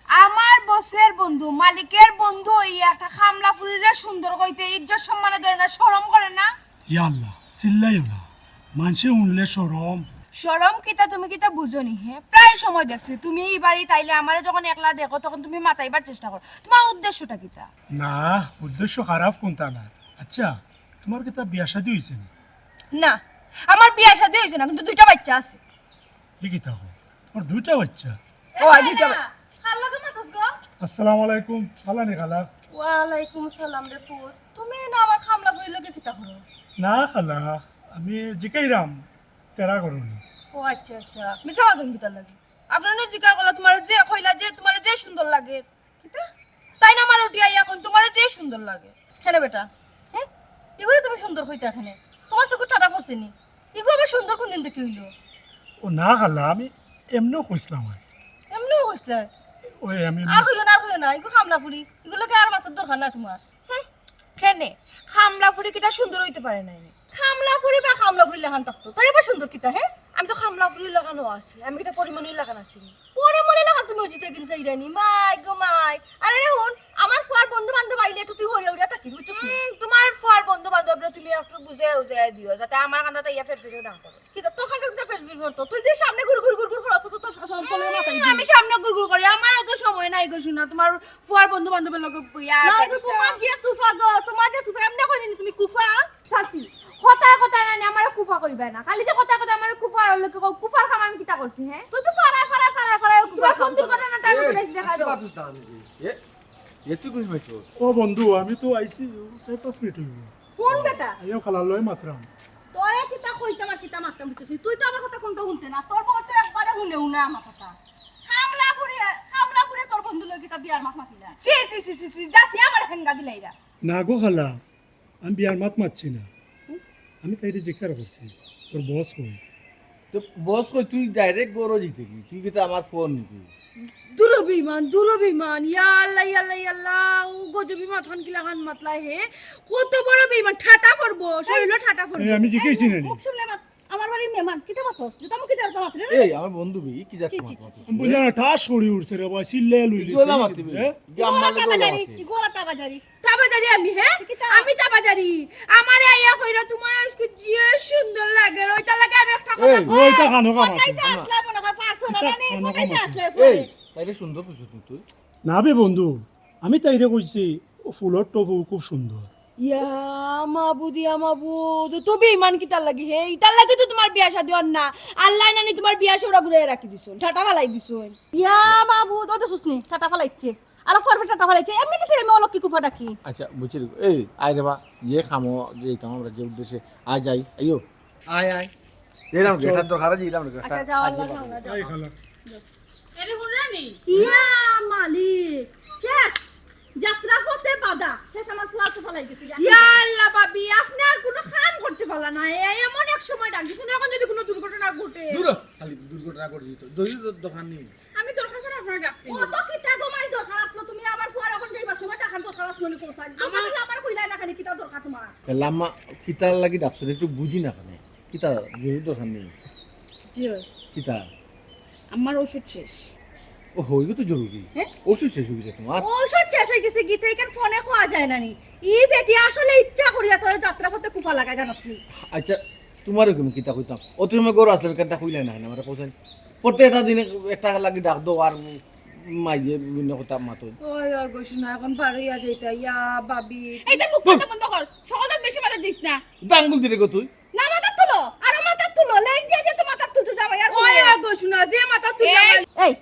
আমার বসের বন্ধু, মালিকের বন্ধু, এই একটা খামলা ফুড়িরে সুন্দর কইতে ইজ্জত সম্মানে ধরে না, শরম করে না? ইয়া আল্লাহ, চিল্লাইও না, মানষে হুনলে শরম। শরম কিতা, তুমি কিতা বুঝো নি? হে, প্রায় সময় দেখছি তুমি এই বাড়িত আইলে আমারে যখন একলা দেখো, তখন তুমি মাতাইবার চেষ্টা করো। তোমার উদ্দেশ্যটা কিতা? না, উদ্দেশ্য খারাপ কুনতা না। আচ্ছা, তোমার কিতা বিয়া শাদী অইছে নি? না, আমার বিয়া শাদী অইছে না, কিন্তু দুইটা বাচ্চা আছে। ই কিতা কও? তোমার দুইটা বাচ্চা? ও, আই দুইটা বা- কার লগে মাতস গো? আসসালামু আলাইকুম, খালা নি খালা? ওয়ালাইকুম সালাম রে ফুত। তুমি না আমার খামলা ফুড়ির লগে কিতা করো? না খালা, আমি জিকাইরাম, তেরা করো নি। ও আচ্ছা, আচ্ছা। মিছা মাতইন কিতার লাগি? আপনারে জিকার করলা, তোমারে যে কইলা যে তোমারে যে সুন্দর লাগে। কিতা? তাই না আমার উঠি আইয়া এখন তোমারে যে সুন্দর লাগে। কেনে বেটা? হ্যাঁ? ইগুরে তুমি সুন্দর কইতা কেনে? তোমার চকুত ঠাটা পড়ছে নি? ইগু আবার সুন্দর কোন দিন দেখি অইলো? ও না খালা, আমি এমনেউ কইছলাম আর। এমনেউ কইছলায়? ওই আমি আর কইও না, আর কইও না। ইগু খামলা ফুড়ি। ইগুর লগে আর মাতার দরকার না তোমার। হুম? কেনে? খামলা ফুড়ি কিতা সুন্দর অইতে পারে না নি? খামলা ফুড়ি বা খামলা ফুড়ি লাখান থাকতো, তাই আবার সুন্দর কিতা, হে? আমি তো খামলা ফুড়ির লাখানউ আছি, আমি কিতা পরিমনির লাখান আছি নি? পরিমনির লাখান তুমি অজিতে কিনছো ইরানি, মাই গো মাই। আরে রে হুন, আমার ফুয়ার বন্ধু বান্ধব আইলে একটু তুই হরিয়া হরিয়া থাকিস, বুঝছস নি? হুম, তোমার ফুয়ার বন্ধু বান্ধবরে তুমি একটু বুঝাইয়া উজাইয়া দিও, যাতে আমার কান্দাত আইয়া ফেরফেরিও না করে। কিতা তোর কান্দাত কিতা ফেরফেরি করতো? তুই যে সামনে গুড় গুড় গুড় গুড় করস, তো তোর সামনে মাথায় হুম, আমি সামনে গুড় গুড় করি, আমার অত সময় নাই গো সোনা, তোমার ফুয়ার বন্ধু বান্ধবের লগে বইয়া না, আড্ডা এটা দিতা। তোমার যে সুফা গো, তোমার যে সুফা, এমনে কইনি তুমি কুফা। চাচি, কথায় কথায় নানি আমারে কুফা কইবায় না। খালি যে কথায় কথায় আমারে কুফা আর লোকে কও, কুফার কাম আমি কিতা করছি, হে? তুই তো ফাড়ায়, ফাড়ায়, ফাড়ায়, ফাড়ায় কুফা তোমার কোন দুর্ঘটনাটা আমি এই, ঘটাইছি দেখাই আস্তে দাও। মাতুস না নাকি? এ, এ তুই কোন সময় তোর? ও বন্ধু, আমি তো আইছি চার পাঁচ মিনিট অইবো। কোন বেটা? আইও খালা লই মাতরাম। তোরে কিতা কইতাম আর কিতা মাততাম বুঝছস নি? তুই তো আমার কথা কোনটা হুনতে না। তোর বউ তো একবারে হুনেও না আমার কথা। খামলা ফুড়ি, খামলা ফুড়ি তোর বন্ধু লগে কিতা বিয়ার মাত মাতিলা? ছি, ছি, ছি, ছি, ছি, যাসি আমার হেঙ্গা দিলাইরা। না গো খালা, আমি বিয়ার মাত মাতছি না। আমি তাইরে জিকার করছি, তোর বস কই? তো বস কই? তুই direct ঘরো যাইতে কি? তুই কিতা আমার ফোন নিবি? দুরো বেইমান, দুরো বেইমান। ইয়া আল্লাহ, ইয়া আল্লাহ, ইয়া আল্লাহ। ও গজবি মাতখান কিলাখান মাতলা হে। কত বড় বেইমান, ঠাটা পড়বো, শরীরও ঠাটা পড়বো। এই, আমি জিকাইছি না নি। মুখ সামলে মাত। আমার বাড়ির মেহমান, কিতা মাতস? জুতা মুখি দেওয়ার তো মাত্র রে। এই, আমার বন্ধু বে, কি যাক ছি, ছি, মাত ছি, মাত। ছি। আমি বুঝলাম না, ঠাস করি উঠছে রে বাবা, চিল্লায় লইলি। ইগোলা মাতিবি। হ্যাঁ? কি আম্মা ইগোলা লগে তাবাজারি, মাতিবি? ইগোলা তাবাজারি। তাবাজারি আমি, হ্যাঁ? কিতা? আমি তাবাজারি। আমারে আইয়া কইরা, "তোমার আজকে যে সুন্দর লাগে, ওইটা লাগে আমি একটা কথা এই। কই।" ওইটা খানো কা মাতি। ওইটা আসলে মনে হয় পারছো না, কিতা মানে, খানো কা ওইটা মাতি। আসলে এই, তাইরে সুন্দর কইছো তুই, তুই? না বে বন্ধু, আমি তাইরে কইছি, "ও ফুলর টবু খুব সুন্দর।" ইয়া মাবুদ, ইয়া মাবুদ, ও তো বেইমান কিতার লাগি, হে? ইতার লাগি তো তোমার বিয়া শাদী অর না। আল্লায় নানি তোমার বিয়া সৌরা ঘুরাইয়া রাখি দিছইন, ঠাটা ফালাই দিছইন। ইয়া মাবুদ, ও তো শুছনি, ঠাটা ফালাইছে। আর ফরফে ঠাটা ফালাইছে, এমনি তেরে আমি অলক্ষী কুফা ডাকি। আচ্ছা, বুঝছি রে। এই, আয় রে বা, যে খামো, যে ইতাম আমরা যে উদ্দেশ্যে, আয় যাই, আইও। আয়, আয়। এরাম চল। গেটার দরকার আছে, এরাম গেটার। আচ্ছা, যাও, আয়, আল্লাহ যাও। যাও, যাও। এই খালা। এরে হুনরানি? ইয়া মালিক, শেষ। যাত্রা পথে বাধা। শেষ আমার ফুয়ার তো ফালাই গেছে। ইয়া আল্লাহ ভাবি, আপনি আর কোনো কাম করতে পারলা না। এ-, এমন এক সময় ডাক দিছইন, এখন যদি কোনো দুর্ঘটনা ঘটে। দূর হ, খালি দুর্ঘটনা ঘটে দিত। দলিল দ-, দরকার নেই। আমি দরকার ছাড়া আপনার ডাকছি। ও তো কিতা গো মাই দরকার আসলো, তুমি আমার ফুয়ার এখন যাইবার সময় টাকার দরকার আসলো নি পৌঁছাই। আমার দরকার হইলে আমার কইলাই না খালি কিতা দরকার তোমার? তাহলে আম্মা কিতার লাগি ডাকছো? একটু বুঝি না কেনে। কিতা, জরুরি দরকার নেই। জি অয়। কিতা? আমার ঔষধ শেষ। ও, ইগু তো জরুরি। হ্যাঁ? ওষুধ শেষ অই গেছে তুমার? ঔষধ শেষ অই গেছে, গীতা ইখান ফোনে কওয়া যায় না নি? ই বেটি আসলে ইচ্ছা করিয়া তোর যাত্রাপথে কুফা লাগাই, জানোস নি? আচ্ছা, তুমারে কিতা কইতাম? অত সময় ঘরো আছলাম, ইখানতা কইলায় না, আমারে কওছাইন। প্রত্যেকটা দিনে একটা লাগি ডাক দেও আর মাইজে বিভিন্ন কথা মাতো। ওই, ওই, গো শোনা, এখন বার অইয়া যাইতা, ইয়া, ভাবি। এই যে মুখ কথা বন্ধ কর, সহজে বেশি মাথা দিস না। ইতা আঙ্গুল দিরে গো তুই। না, মাথা তুলো, আরো মাথা তুলো, লেজ দিয়া দিয়া তো মাথা তুলছো জামাই, আর ওই, ওই, গো শোনা, যে মাথা তুললে এই, এই,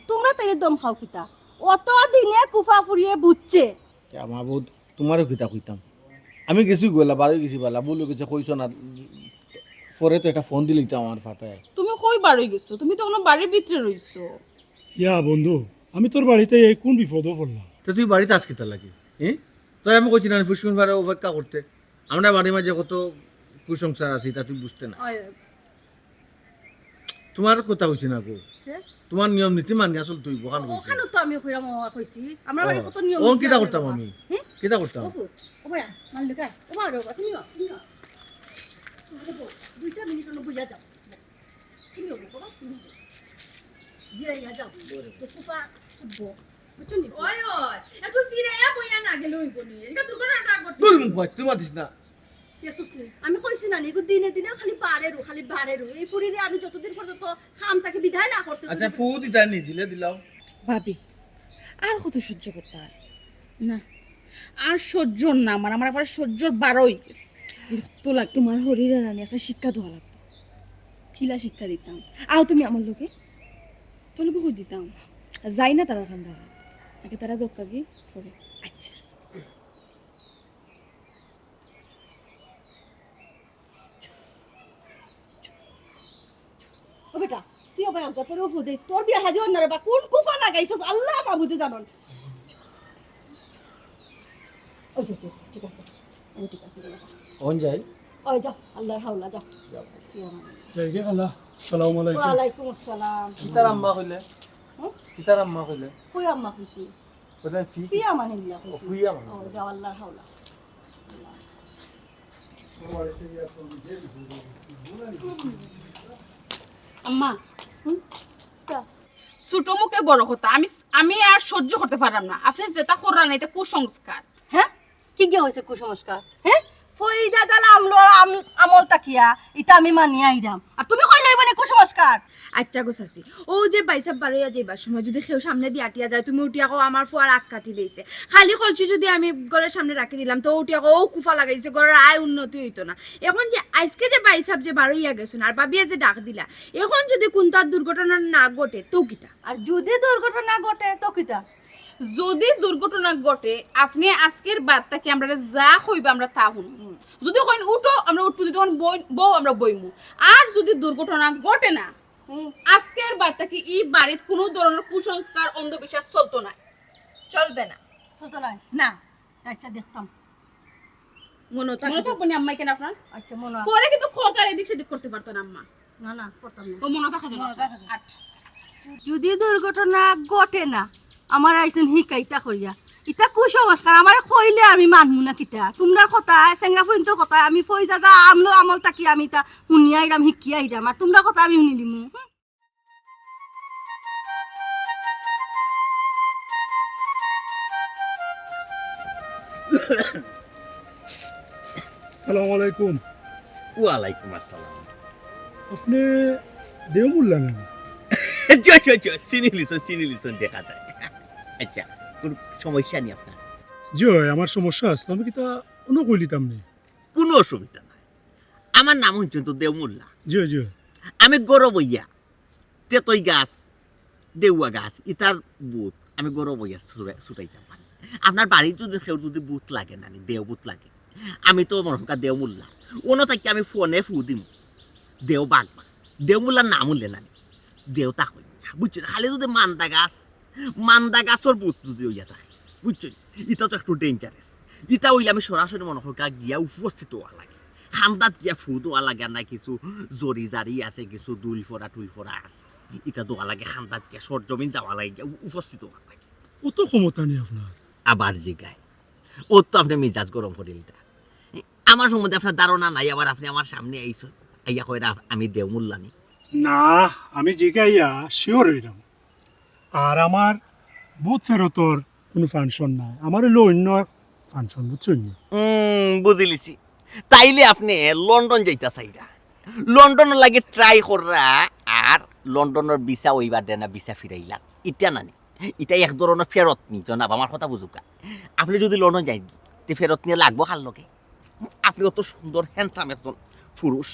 তুমরা তাইরে দম খাও কিতা? অত দিনে কুফা ফুরিয়ে বুঝছে। কে আমার বউ, তুমারেও কিতা কইতাম? আমি গেছি গলা, বারই গেছি বালা, ভুল অই গেছে, কইছো না। পরে তো একটা ফোন দিলে তো আমার ফাটায়। তুমি কই বার অই গেছো? তুমি তো এখনো বাড়ির ভিতরে রইছো। ইয়া বন্ধু, আমি তোর বাড়িতে এই কোন বিপদো পড়লাম? তো তুই বাড়িত আছস কিতার লাগি? হ্যাঁ? তোরে আমি কইছি না, ফুসকুন ফারে অপেক্ষা করতে। আমরার বাড়ির মাঝে কত কুসংস্কার আছে, ইতা তুই বুঝতে না। তুমার কথা কইছি না গো। কে? তুমার নিয়ম নীতি মানিয়া চলতে অইবো, অখান কইছি। অখানো তো আমি কইরাম, অ, কইছি। আমরার বাড়ি ও, কত নিয়ম অ, নীতি কিতা আছে করতাম বাবা। আমি? হ্যাঁ? কিতা করতাম? ও, ও ভাইয়া, মাল্লিকা, ও বাবা, তুমি আও, তুমি আও। দুইটা মিনিট অনো বইয়া যাও। তুমি আও বাবা, তুমি আও। জিরাইয়া যাও। তো কুফা ছুটবো। বুঝছো নি? ওই, ওই, একটু জিরাইয়া বইয়া না গেলে অইবো নি। ইটা দুর্ঘটনা ঘটে। দূর মুখ বাজ, তুই মাতিস না। দেখছস নি? আমি কইছি না নি, ইগু দিনে দিনে খালি বাড়েরু, খালি বাড়েরু। এই ফুরিরে আমি যতদিন পর্যন্ত কাম থাকি বিদায় না করছি, আচ্ছা, ফু দিতা নি, দিলে দিলাও। ভাবি, আর কত সহ্য করতায়? না, আর সহ্য না, আমার, আমার আবার সহ্যর বারো অই গেছে। বিরক্ত লাগে। তুমার হরিরে নানি একটা শিক্ষা দেওয়া লাগবো। কিলা শিক্ষা দিতাম? আও তুমি আমার লগে। তোর লগে কই দিতাম? যাই না তারার কান্দাত। আগে তারা জক্কাগি পরে। আচ্ছা। ও বেটা, তুই আবার আলগা, তোর অউ ফুদে, তোর বিয়া হাদি অন্যরে বা কোন কুফা লাগাইছস, আল্লাহ মাবুদে জানন। ওই, ওই, ওই, ঠিক আছে, আমি ঠিক আছে রে বাবা। অন যাই? ওই যাও, আল্লাহর হাওলা, যাও। যাও। ফি আমানিল্লাহ। যাই গে খালা, আসসালামু আলাইকুম। ওয়ালাইকুম আসসালাম। কিতার আম্মা কইলে? হুম? কিতার আম্মা কইলে? কই আম্মা কইছি? কোথায় ফি? ফি আমানিল্লাহ ও, কইছি। ফি আমানিল্লাহ। ও, যাও, আল্লাহর হাওলা। আম্মা, হুম? তা? ছোট মুখে বড় কথা। আমি, আমি আর সহ্য করতে পারলাম না। আপনে যেটা কররা না, ইটা কুসংস্কার। হ্যাঁ? কিগিয়ে অইছে কুসংস্কার? হ্যাঁ? ফইজা দালা আমল, আম-, আমল থাকিয়া, ইটা আমি মানিয়া আইরাম। আর তুমি কইলে অইবো নি কুসংস্কার? আচ্ছা গো চাচি, অউ যে ভাইসাব বারইয়া যাইবার সময় যদি কেউ সামনেদি আটিয়া যায়, তুমি উঠিয়া কও, "আমার ফুয়ার আগ কাটি দিছে।" খালি কলসি যদি আমি ঘরর সামনে রাখি দিলাম, তে উঠিয়া কও, "অউ কুফা লাগাইছে, ঘরর আয় উন্নতি অইতো না।" এখন যে আইজকে যে ভাইসাব যে বারইয়া গেছইন, আর ভাবিয়ে যে ডাক দিলা, এখন যদি কুনতা দুর্ঘটনা না ঘটে, তো কিতা? আর যদি দুর্ঘটনা ঘটে, তো কিতা? যদি দুর্ঘটনা ঘটে, আপনে আইজকের বাদ থাকি আমরারে যা কইবা, আমরা তা হুনমু। যদি কইন, "উঠো," আমরা উঠমু, যদি কইন, "বই-, বউ," আমরা বইমু। আর যদি দুর্ঘটনা ঘটে না, হুম। আইজকের বাদ থাকি ই বাড়িত কুনু ধরনর কুসংস্কার, অন্ধবিশ্বাস চলতো নায়। চলবে না। চলতো নায়? না। আচ্ছা, দেখতাম। মনো থাকবো নি আম্মা ইখান আপনার? আচ্ছা, মনো আছে। পরে কিন্তু খরতার এদিক সেদিক করতে পারতো না আম্মা। না, না, করতাম না। ও মনো থাকে যেন। মনো থাকে। আট। যদি দুর্ঘটনা ঘটে না, আমারে আইছইন হিকাইতা কইয়া। ইতা কুসংস্কার, আমারে কইলে আমি মানমু না কিতা? তুমরার কথায়, চেংরা ফুরিন্তর কথায়, আমি ফইজা দাদা আমল, আমল থাকি আমি ইতা হুনিয়া আইরাম, হিকিয়া আইরাম। আর তুমরার কথা আমি হুনিলিমু। আসসালামু আলাইকুম। ওয়ালাইকুম আসসালাম। আপনে দেও মোল্লা না? জি, জি, জি, চিনিলিছইন, চিনিলিছইন দেখা যায়। আচ্ছা, কুনু সমস্যা নি আপনার? জি অয়, আমার সমস্যা আছে, আমি কিতা অনো কইলিতাম নি? কুনু অসুবিধা নাই। আমার নাম হুনছইন তো দেও মোল্লা। জি, জি। আমি ঘরো বইয়া তেতই গাছ, ডেউয়া গাছ, ইতার ভূত আমি ঘরো বইয়া ছুড়ে-, ছুটাইতাম পারি। আপনার বাড়িত যদি কেউর যদি ভূত লাগে নানি, দেও ভূত লাগে, আমি তো মনে হয় দেও মোল্লা। অনো থাকি আমি ফোনে ফু দিমু। দেও বাগবা। দেও মোল্লার নাম হুনলে নানি, দেও তা কই না। বুঝছইন? খালি যদি মান্দা গাছ, মান্দা গাছর ভূত যদি অইয়া থাকে, বুঝছইন? ইতা তো একটু dangerous। ইতা অইলে আমি সরাসরি মনে হয় গিয়া উপস্থিত অওয়া লাগে। কান্দাত গিয়া ফু দেওয়া লাগে, আর না কিছু জরি জারি আছে, কিছু দুইল ফড়া টুইল ফড়া আছে। ইতা দেওয়া লাগে, কান্দাত গিয়া সরজমিন যাওয়া লাগে, গিয়া উপ-, উপস্থিত অওয়া লাগে। অত ক্ষমতা নি আপনার? আবার জিগায়, অউ তো আপনে মিজাজ গরম করিলিতা। আমার সম্বন্ধে আপনার ধারণা নাই, আবার আপনে আমার সামনে আইছইন, আইয়া কইরা আপ-, আমি দেও মোল্লা নি। না, আমি জিগাইয়া শিওর অইলাম। আর আমার ভূত ফেরতর কুনু ফাংশন নাই, আমার অইলো অইন্য ফাংশন, বুঝছইন নি? হুম, বুঝিলিছি। তাইলে আপনে লন্ডন যাইতা চাইরা, লন্ডনর লাগি ট্রাই কররা, আর লন্ডনর ভিসা অইবার দেনা ভিসা ফিরাইলা, ইটা না নি? ইটা এক ধরনর ফেরত নি, জনাব, আমার কথা বুঝউক্কা। আপনে যুদি লন্ডন যাইন গি, তে ফেরত নিয়া লাগবো কার লগে? আপনে অত সুন্দর, হ্যান্ডসাম একজন পুরুষ,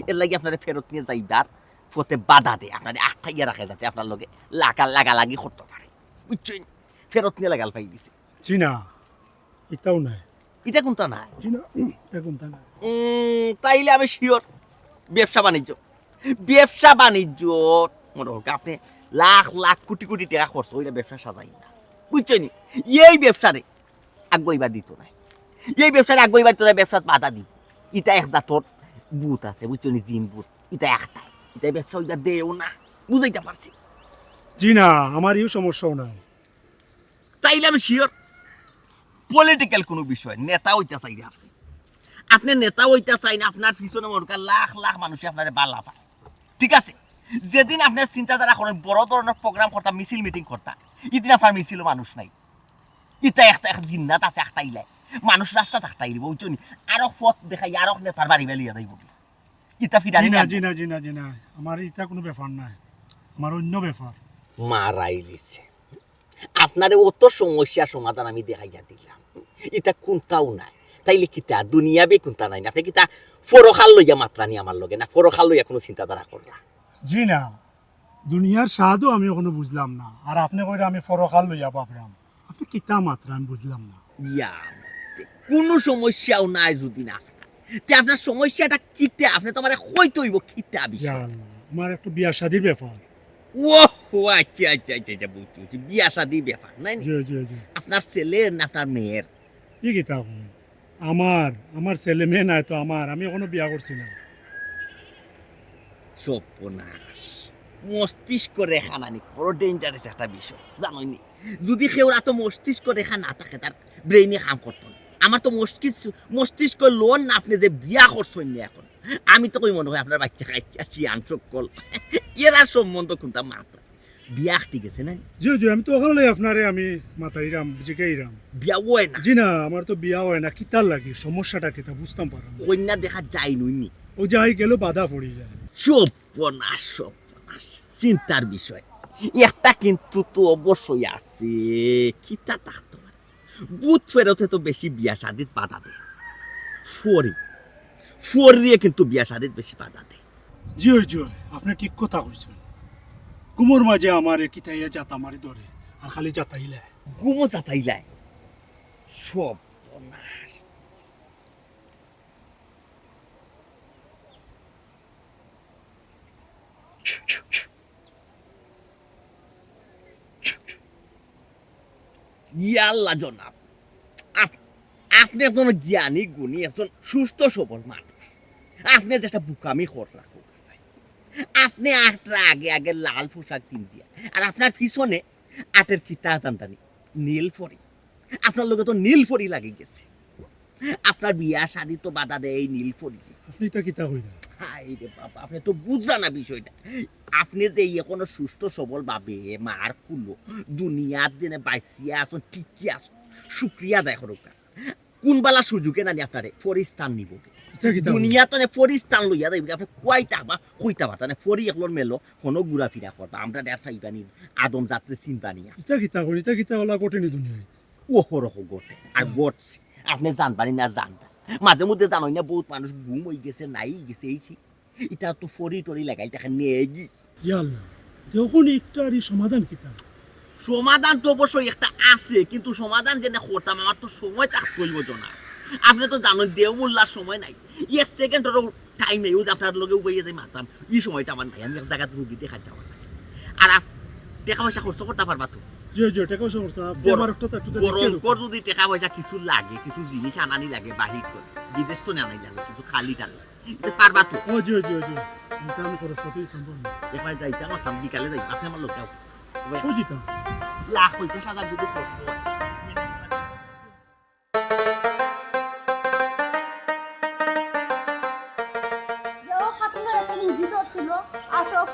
এরলাগি আপনারে ফেরত নিয়া যাইবার পথে বাধা দেয়, আপনারে আটকাইয়া রাখে, যাতে আপনার লগে লাগা-, লাগালাগি করতো পারে, বুঝছইন? ফেরত নিয়া লাগাল পাই দিছে। জি না, ইটাও নাই। ইটা কুনটা নাই? জি না, ইটা কুনটা নাই? উম, তাইলে আমি শিওর ব্যবসা বাণিজ্য, ব্যবসা বাণিজ্য, মনে হোক আপনে লাখ লাখ কুটি কুটি টেকা খরচ অইলে ব্যবসা সাজাই না, বুঝছইন নি? এই ব্যবসারে আগুয়াইবার দিতো নায়, এই ব্যবসারে আগুয়াইবার দিতো নায়, ব্যবসাত বাধা দিব। ইটা এক জাতর ভূত আছে, বুঝছইন নি? জিন ভূত, ইটা একটাই, ইটা ব্যবসা অইবার দেও না, বুঝাইতা পারছি। জি না, আমার ইউ সমস্যাও নাই। তাইলে আমি শিওর পলিটিক্যাল কুনু বিষয়, নেতা অইতা চাইরে আপনে, আপনে নেতা অইতা চাইন, আপনার পিছনে মনে করেন লাখ লাখ মানুষে আপনারে বালা পায়, ঠিক আছে? যেদিন আপনে চিন্তাধারা করেন বড় ধরনর প্রোগ্রাম করতা, মিছিল মিটিং করতা, ইদিন আপনার মিছিলও মানুষ নাই। ইটা একটা, এক জিন্নাত আছে, আটকাইলায় মানুষ রাস্তাত আটকাইলিবো, বুঝছইন নি? আরো পথ দেখাই, আরো নেতার বাড়ি বেলিয়া যাইবো কি? ইটা ফিরানি জি না, না। জি না, জি না, জি না, আমার ইটা কুনু ব্যাপার নায়, আমার অইন্য ব্যাপার। মারাইলিছে। আপনারে অত সমস্যা সমাধান আমি দেখাইয়া দিলাম, ইটা কুনটাও নাই। তাইলে কিতা দুনিয়াবি কুনটা নাই না? আপনে কিতা পরকাল লইয়া মাতরা নি আমার লগে, না পরকাল লইয়া কুনু চিন্তাধারা কররা? জি না, দুনিয়ার স্বাদও আমি অখনো বুঝলাম না, আর আপনে কইরা আমি পরকাল লইয়া ভাবরাম। আপনে কিতা মাতরা আমি বুঝলাম না। ইয়া, তে কুনু সমস্যাও নাই যুদি না আপনার। তে আপনার সমস্যাটা কিতা? আপনে তো আমারে কইতে অইবো কিতা বিষয়। ইয়া আল্লাহ, আমার একটু বিয়া শাদির ব্যাপার। ও, ও আচ্ছা, আচ্ছা, আচ্ছা, আচ্ছা, বুঝছি, বুঝছি। বিয়া শাদির ব্যাপার, নাই নি? জি, জি, জি। আপনার ছেলের না আপনার মেয়ের? ই কিতা কইন? আমার, আমার ছেলে মেয়ে নাই তো আমার, আমি অখনো বিয়া করছি না। সর্বনাশ। মস্তিষ্ক রেখা নানি বড় ডেঞ্জারাস একটা বিষয়, জানইন নি? যুদি কেউর আতো মস্তিষ্ক রেখা না থাকে, তার ব্রেইনে কাম করতো না। আমার তো মস্তিষ্ক, মস্তিষ্ক লন না, আপনে যে বিয়া করছইন না অখন, আমি তো কই মনে হয় আপনার বাইচ্চা কাইচ্চা শিয়ান সকল। এরার সম্বন্ধ কুনটা মাতরা? বিয়া ঠিক আছে না? জি, জি, আমি তো অখান লই আপনারে আমি মাতাইরাম, জিকাইরাম। বিয়া অয় না? জি না, আমার তো বিয়া অয় না। কিতার লাগি? সমস্যাটা কিতা? বুঝতাম পারলাম না। কইন্যা দেখা যায় নইনি? ও যাই গেল বাধা পড়ি যায়। সর্বনাশ, সর্বনাশ। চিন্তার বিষয়। একটা কিন্তু তো অবশ্যই আছে। কিতা থাকতো পারে? ভূত ফেরতে তো বেশি বিয়া শাদিত বাধা দেয়। ফরি। ফরিয়ে কিন্তু বিয়া শাদিত বেশি বাধা দেয়। জি অয়, জি অয়, আপনে ঠিক কথা কইছইন। ঘুমর মাঝে আমারে কিতা ইয়া জাতা মারি ধরে, আর খালি জাতাইলায়। ঘুমো জাতাইলায়? সর্বনাশ। ইয়াল্লা জনাব, আপ-, আপনে একজন জ্ঞানী গুণী, একজন সুস্থ সবল মানুষ। আপনে যে একটা বুকামি করলা, আপনে আটরা আগে আগে লাল পোশাক পিন্দিয়া, আর আপনার পিছনে আটের কিতা জানতানি, নীল পরি। আপনার লগে তো নীল পরি লাগি গেছে। আপনার বিয়া শাদি তো বাধা দেয় এই নীল পরি। আপনে ইটা কিতা কইরা? হায় রে বাবা, আপনে তো বুঝরা না বিষয়টা। আপনে যে এই এখনো সুস্থ সবল ভাবে মার কুলো দুনিয়াত যেনে বাইচিয়া আছইন, টিকি আছইন, শুক্রিয়া আদায় করউক্কা। কুন বালা সুযোগে নানি আপনারে ফরিস্তান নিবো? ইটা কিতা কইরা? দুনিয়াত নে ফরিস্তান লইয়া যাইবো, আপনে কইতা বা কইতা পারতা না, ফরি একলর মেলো, হনো ঘুরাফিরা করবা, আমরারে আর পাইবা নি, আদম জাতরে চিনবা নি। ইটা কিতা কইরা? ইটা কিতা অলা ঘটেনি দুনিয়াত? ও হরহ ঘটে, আর ঘটছে। আপনে জানবা নি না জানতা। মাঝে মধ্যে জানইন না, বউত মানুষ গুম অই গেছে, নাই গেছে, এই সেই। ইটা তো ফরি টরি লাগাইল, তাকে নিয়ে গি। ইয়া আল্লাহ, তে অখন ইটার ই সমাধান কিতা? সমাধান তো অবশ্যই একটা আছে, কিন্তু সমাধান যেনে করতাম, আমার তো সময় থাকতে অইবো জনাব। আপনে তো জানইন, দেও মোল্লার সময় নাই, এক সেকেন্ডরও টাইম নাই। ওই যে আপনার লগে উবাইয়া যাই মাতাম, ই সময়টা আমার নাই, আমি এক জাগাত রুগী দেখাত যাওয়া লাগে। আর আপ-, টেকা পয়সা খরচ করতা পারবা তো? জি, জি, টেকা পয়সা খরচ করতাম। আপনে বড়, আমার একটা তো একটু বড় দেখে অঙ্কর দেন। যদি টেকা পয়সা কিছু লাগে, কিছু জিনিস আনানি লাগে বাহির তো, বিদেশ তো নেওয়ানি লাগে, কিছু খালি টালি। ইতা পারবা তো? ও, জি, জি, জি। ইতা আমি খরচ করতে দিতাম পারবো। একবার যাইতাম, আসলাম, বিকালে যাই, আপনে আমার লগে যাও। ও, জি, তা। লাখ পঞ্চাশ হাজার যদি খরচ হয়। যে ও খাটুনের একটা মুজি ধরছিল, আর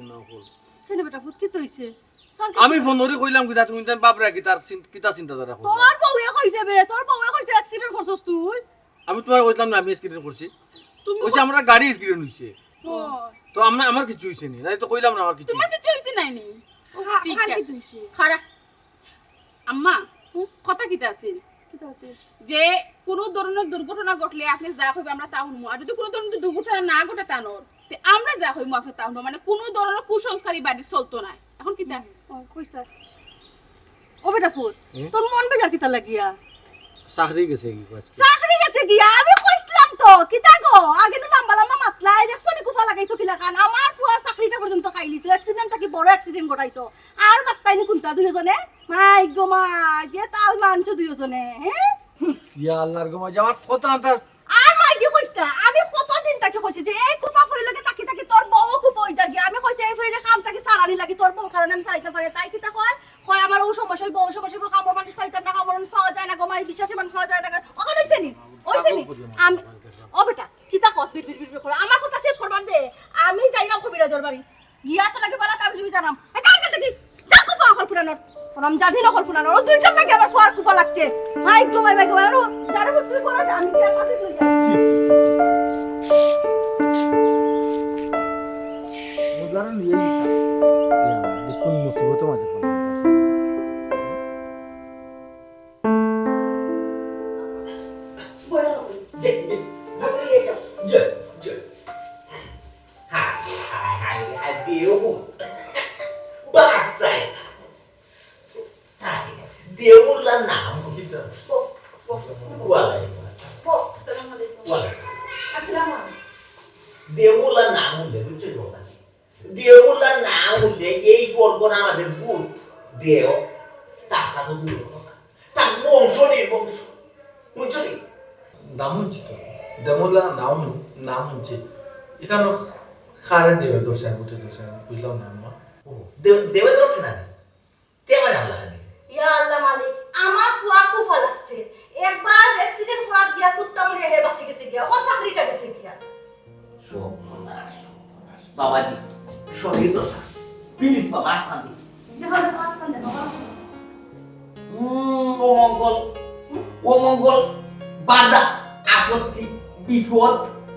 কইছইন না অখন। কেনে বেটা ফুত, কিতা অইছে? স্যার, কিতা আমি ফোন করি কইলাম কিতা, তুমি তান বাপরে কিতা চিন-, কিতা চিন্তাধারা করো? তোর বউয়ে কইছে বে, তোর বউয়ে কইছে accident করছস তুই। আমি তুমারে কইছিলাম না আমি accident করছি? তুমি কইছে কই- আমরা গাড়ি accident অইছে। ও। তো আমরা, আমার কিচ্ছু অইছে নি, নাইলে তো কইলাম না আমার কিচ্ছু তুমার অইছে। কিচ্ছু অইছে নায় নি? খা-, ঠিক খান আছে। কিচ্ছু অইছে? খারা। আম্মা, হুম? কথা কিতা আছিল? কিতা আছিল? যে কোনো ধরনের দুর্ঘটনা ঘটলে আপনে যা কইবা আমরা তা হুনমু। আর যদি কোনো ধরনের দুর্ঘটনা না ঘটে তানর, তে আমরা যা কইমু আপনে তা হুনবা। মানে কোনো ধরনের কুসংস্কার ই বাড়িত চলতো নায়। এখন কিতা? ও, কইস না। ও বেটা ফুত, হুম? তোর মন বেজার কিতা লাগিয়া? চাকরি গেছে কি আজকে? চাকরি গেছে গিয়া? আমি কইছলাম তো, কিতা গো? আগে তো লাম্বা লাম্বা মাতলাই, দেখছো নি কুফা লাগাইছো কিলাখান? আমার ফুয়ার চাকরিটা পর্যন্ত খাইলিছো, accident থাকি বড় accident ঘটাইছো। আর মাততায় নি কুনতা দুইওজনে? মাই গো মাই, যে তাল মানছো দুইওজনে, হে? ইয়া আল্লার গো মাই, আমার কথা আনতা আর মাইগি কইস না, আমি কতদিন থাকি কইছি যে এই কুফা ফুরির লগে থাকি থাকি তোর বউ কুফা অই যারগি। আমি কইছি এই ফুরিরে কাম থাকি সারানি লাগি, তোর বউর কারণে আমি সারাইতাম পারি না। তাই কিতা কয়? কয় আমার অউ সমস্যা অইবো, অউ সমস্যা অইবো, কামর মানুষ পাইতাম না, কামর মানুষ পাওয়া যায় না গো মাই, বিশ্বাসী মানুষ পাওয়া যায় না গো। অখন অইছে নি? অইছে নি? আমি, ও বেটা, কিতা কস বিড় বিড় বিড় বিড় করে? আমার কথা শেষ করবার দে। আমি যাইরাম কবিরাজর বাড়ি। গিয়া তো লাগে বালা তাবিজ বিবিজ আনাম। এই যা এখান থাকি। যা কুফা অকল পুরানোর। হারামজাদি নকল পুরানোর। ও দুইটার লাগি আমার ফুয়ার কুফা লাগছে। মাই গো মাই, মাই গো মাই। আরো যারে বুদ্ধি করো যে আমি গিয়া সাথে লই যাই। মুজারে নিয়ে গেছে। ইয়া, দেখুন মুসিবতের মাঝে পড়ে গেছে। বইয়া রবি। জি, জি। বইয়া যাও। জি, জি। হায়, হায়, হায়, হায়, দেও। বাপরে। হায়, দেও মোল্লার নাম। বউ, বউ, বউ। ওয়ালাইকুম আসসালাম। বউ, আসসালামু আলাইকুম। ওয়ালাইকুম। আসসালামু আলাইকুম। দেও মোল্লার নাম উল্লেখ করছে লোক আছে। দেও মোল্লার নাম উল্লেখ এই গল্প না আমাদের ভূত। দেও, তার তো দূর কথা। তার বংশ নির্বংশ। বুঝছো নি? নাম হুনছি তো। দেমুল্লা নাম হুন-, নাম হুনছি। এখানে কারে দেবে দর্শন, বুঝে দর্শন, বুঝলাম না, আম্মা। ও, দেবে, দেবে দর্শন আনি। তে আমার আল্লাহ আনি। ইয়া আল্লাহ মালিক, আমার ফুয়া কুফা লাগছে। একবার accident করাত গিয়া কুত্তা মরিয়া হে বাঁচি গেছে গিয়া, অখন চাকরিটা গেছে গিয়া। সর্বনাশ, সর্বনাশ। বাবাজি, শনির দশা। Please বাবা, আটখান দেখি। দেখো, দেখো, আটখান দেখো, বাবা। উম, অমঙ্গল, অমঙ্গল, বাধা, আপত্তি, বিপদ।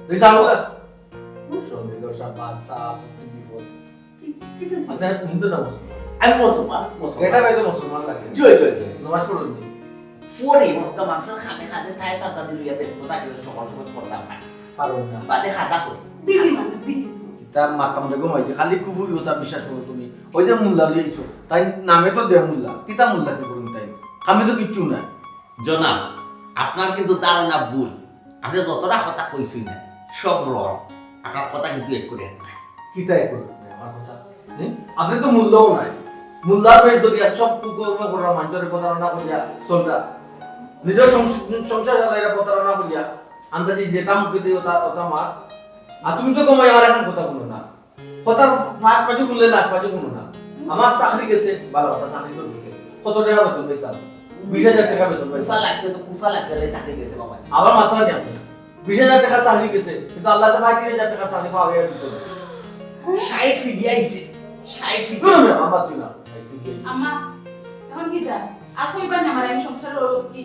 তুই জানো না? শনির দশা, বাধা, আপত্তি, বিপদ। কি, কি তো ছিল? আপনি হিন্দু না মুসলমান? আমি মুসলমান, মুসলমান। এটা ভাই তো মুসলমান লাগে। জি, জি, জি। নামাজ পড়েন নি? পড়ি, মক্কা মানুষের খামে খাজে তাই তাতা দিল ইয়া ব্যস্ত থাকে, সকাল সকাল পড়তাম না। পারো না। বাদে খাজা পড়ি। বিজি মানুষ, বিজি। তার মাতাম রে গো মাইজি, খালি কুফুরি কথা বিশ্বাস করো তুমি। ওই যে মোল্লা লইছো, তাই নামে তো দে মোল্লা। কিতা মোল্লা কি করুন তাই? আমি তো কিচ্ছু নাই। জনাব, আপনার কিন্তু ধারণা ভুল। আপনি যতটা কথা কইছইন না, সব wrong। আপনার কথা কিন্তু এক করে এক নাই। কিতা এক করে এক নাই আমার কথা? হুম? আপনি তো মোল্লাও নাই। মোল্লার বেশ ধরিয়া সব কুকর্ম করা, মানুষের প্রতারণা করিয়া চলরা। নিজের সংস-, সংসার চালাইরা প্রতারণা করিয়া। আন্দাজি যেটা মুখে দিই ওটা, ওটা মার। আর তুমি তো কমাই আমার এখন কথা বলো না। কথা ফাঁস পাজু শুনলে লাশ পাজু শুনো না। আমার চাকরি গেছে, ভালো কথা, চাকরি তো গেছে। কত টাকা বেতন পাইতাম? বিশ হাজার টাকা বেতন পাইতাম। কুফা লাগছে তো, কুফা লাগছে, রে, চাকরি গেছে, বাবা। আবার মাত্রা নিয়ে আসবে। বিশ হাজার টেকা চাকরি গেছে, কিন্তু আল্লায় তো পঁয়ত্রিশ হাজার টেকা চাকরি পাওয়াইয়া দিছে। ষাইট ফিরিয়া আইছে, ষাইট ফিরিয়া আইছে। আম্মা, তুই না, ষাইট ফিরিয়া আইছে। আম্মা, এখন কিতা? আর কইবা না আমার, আমি সংসারর অলক্ষী।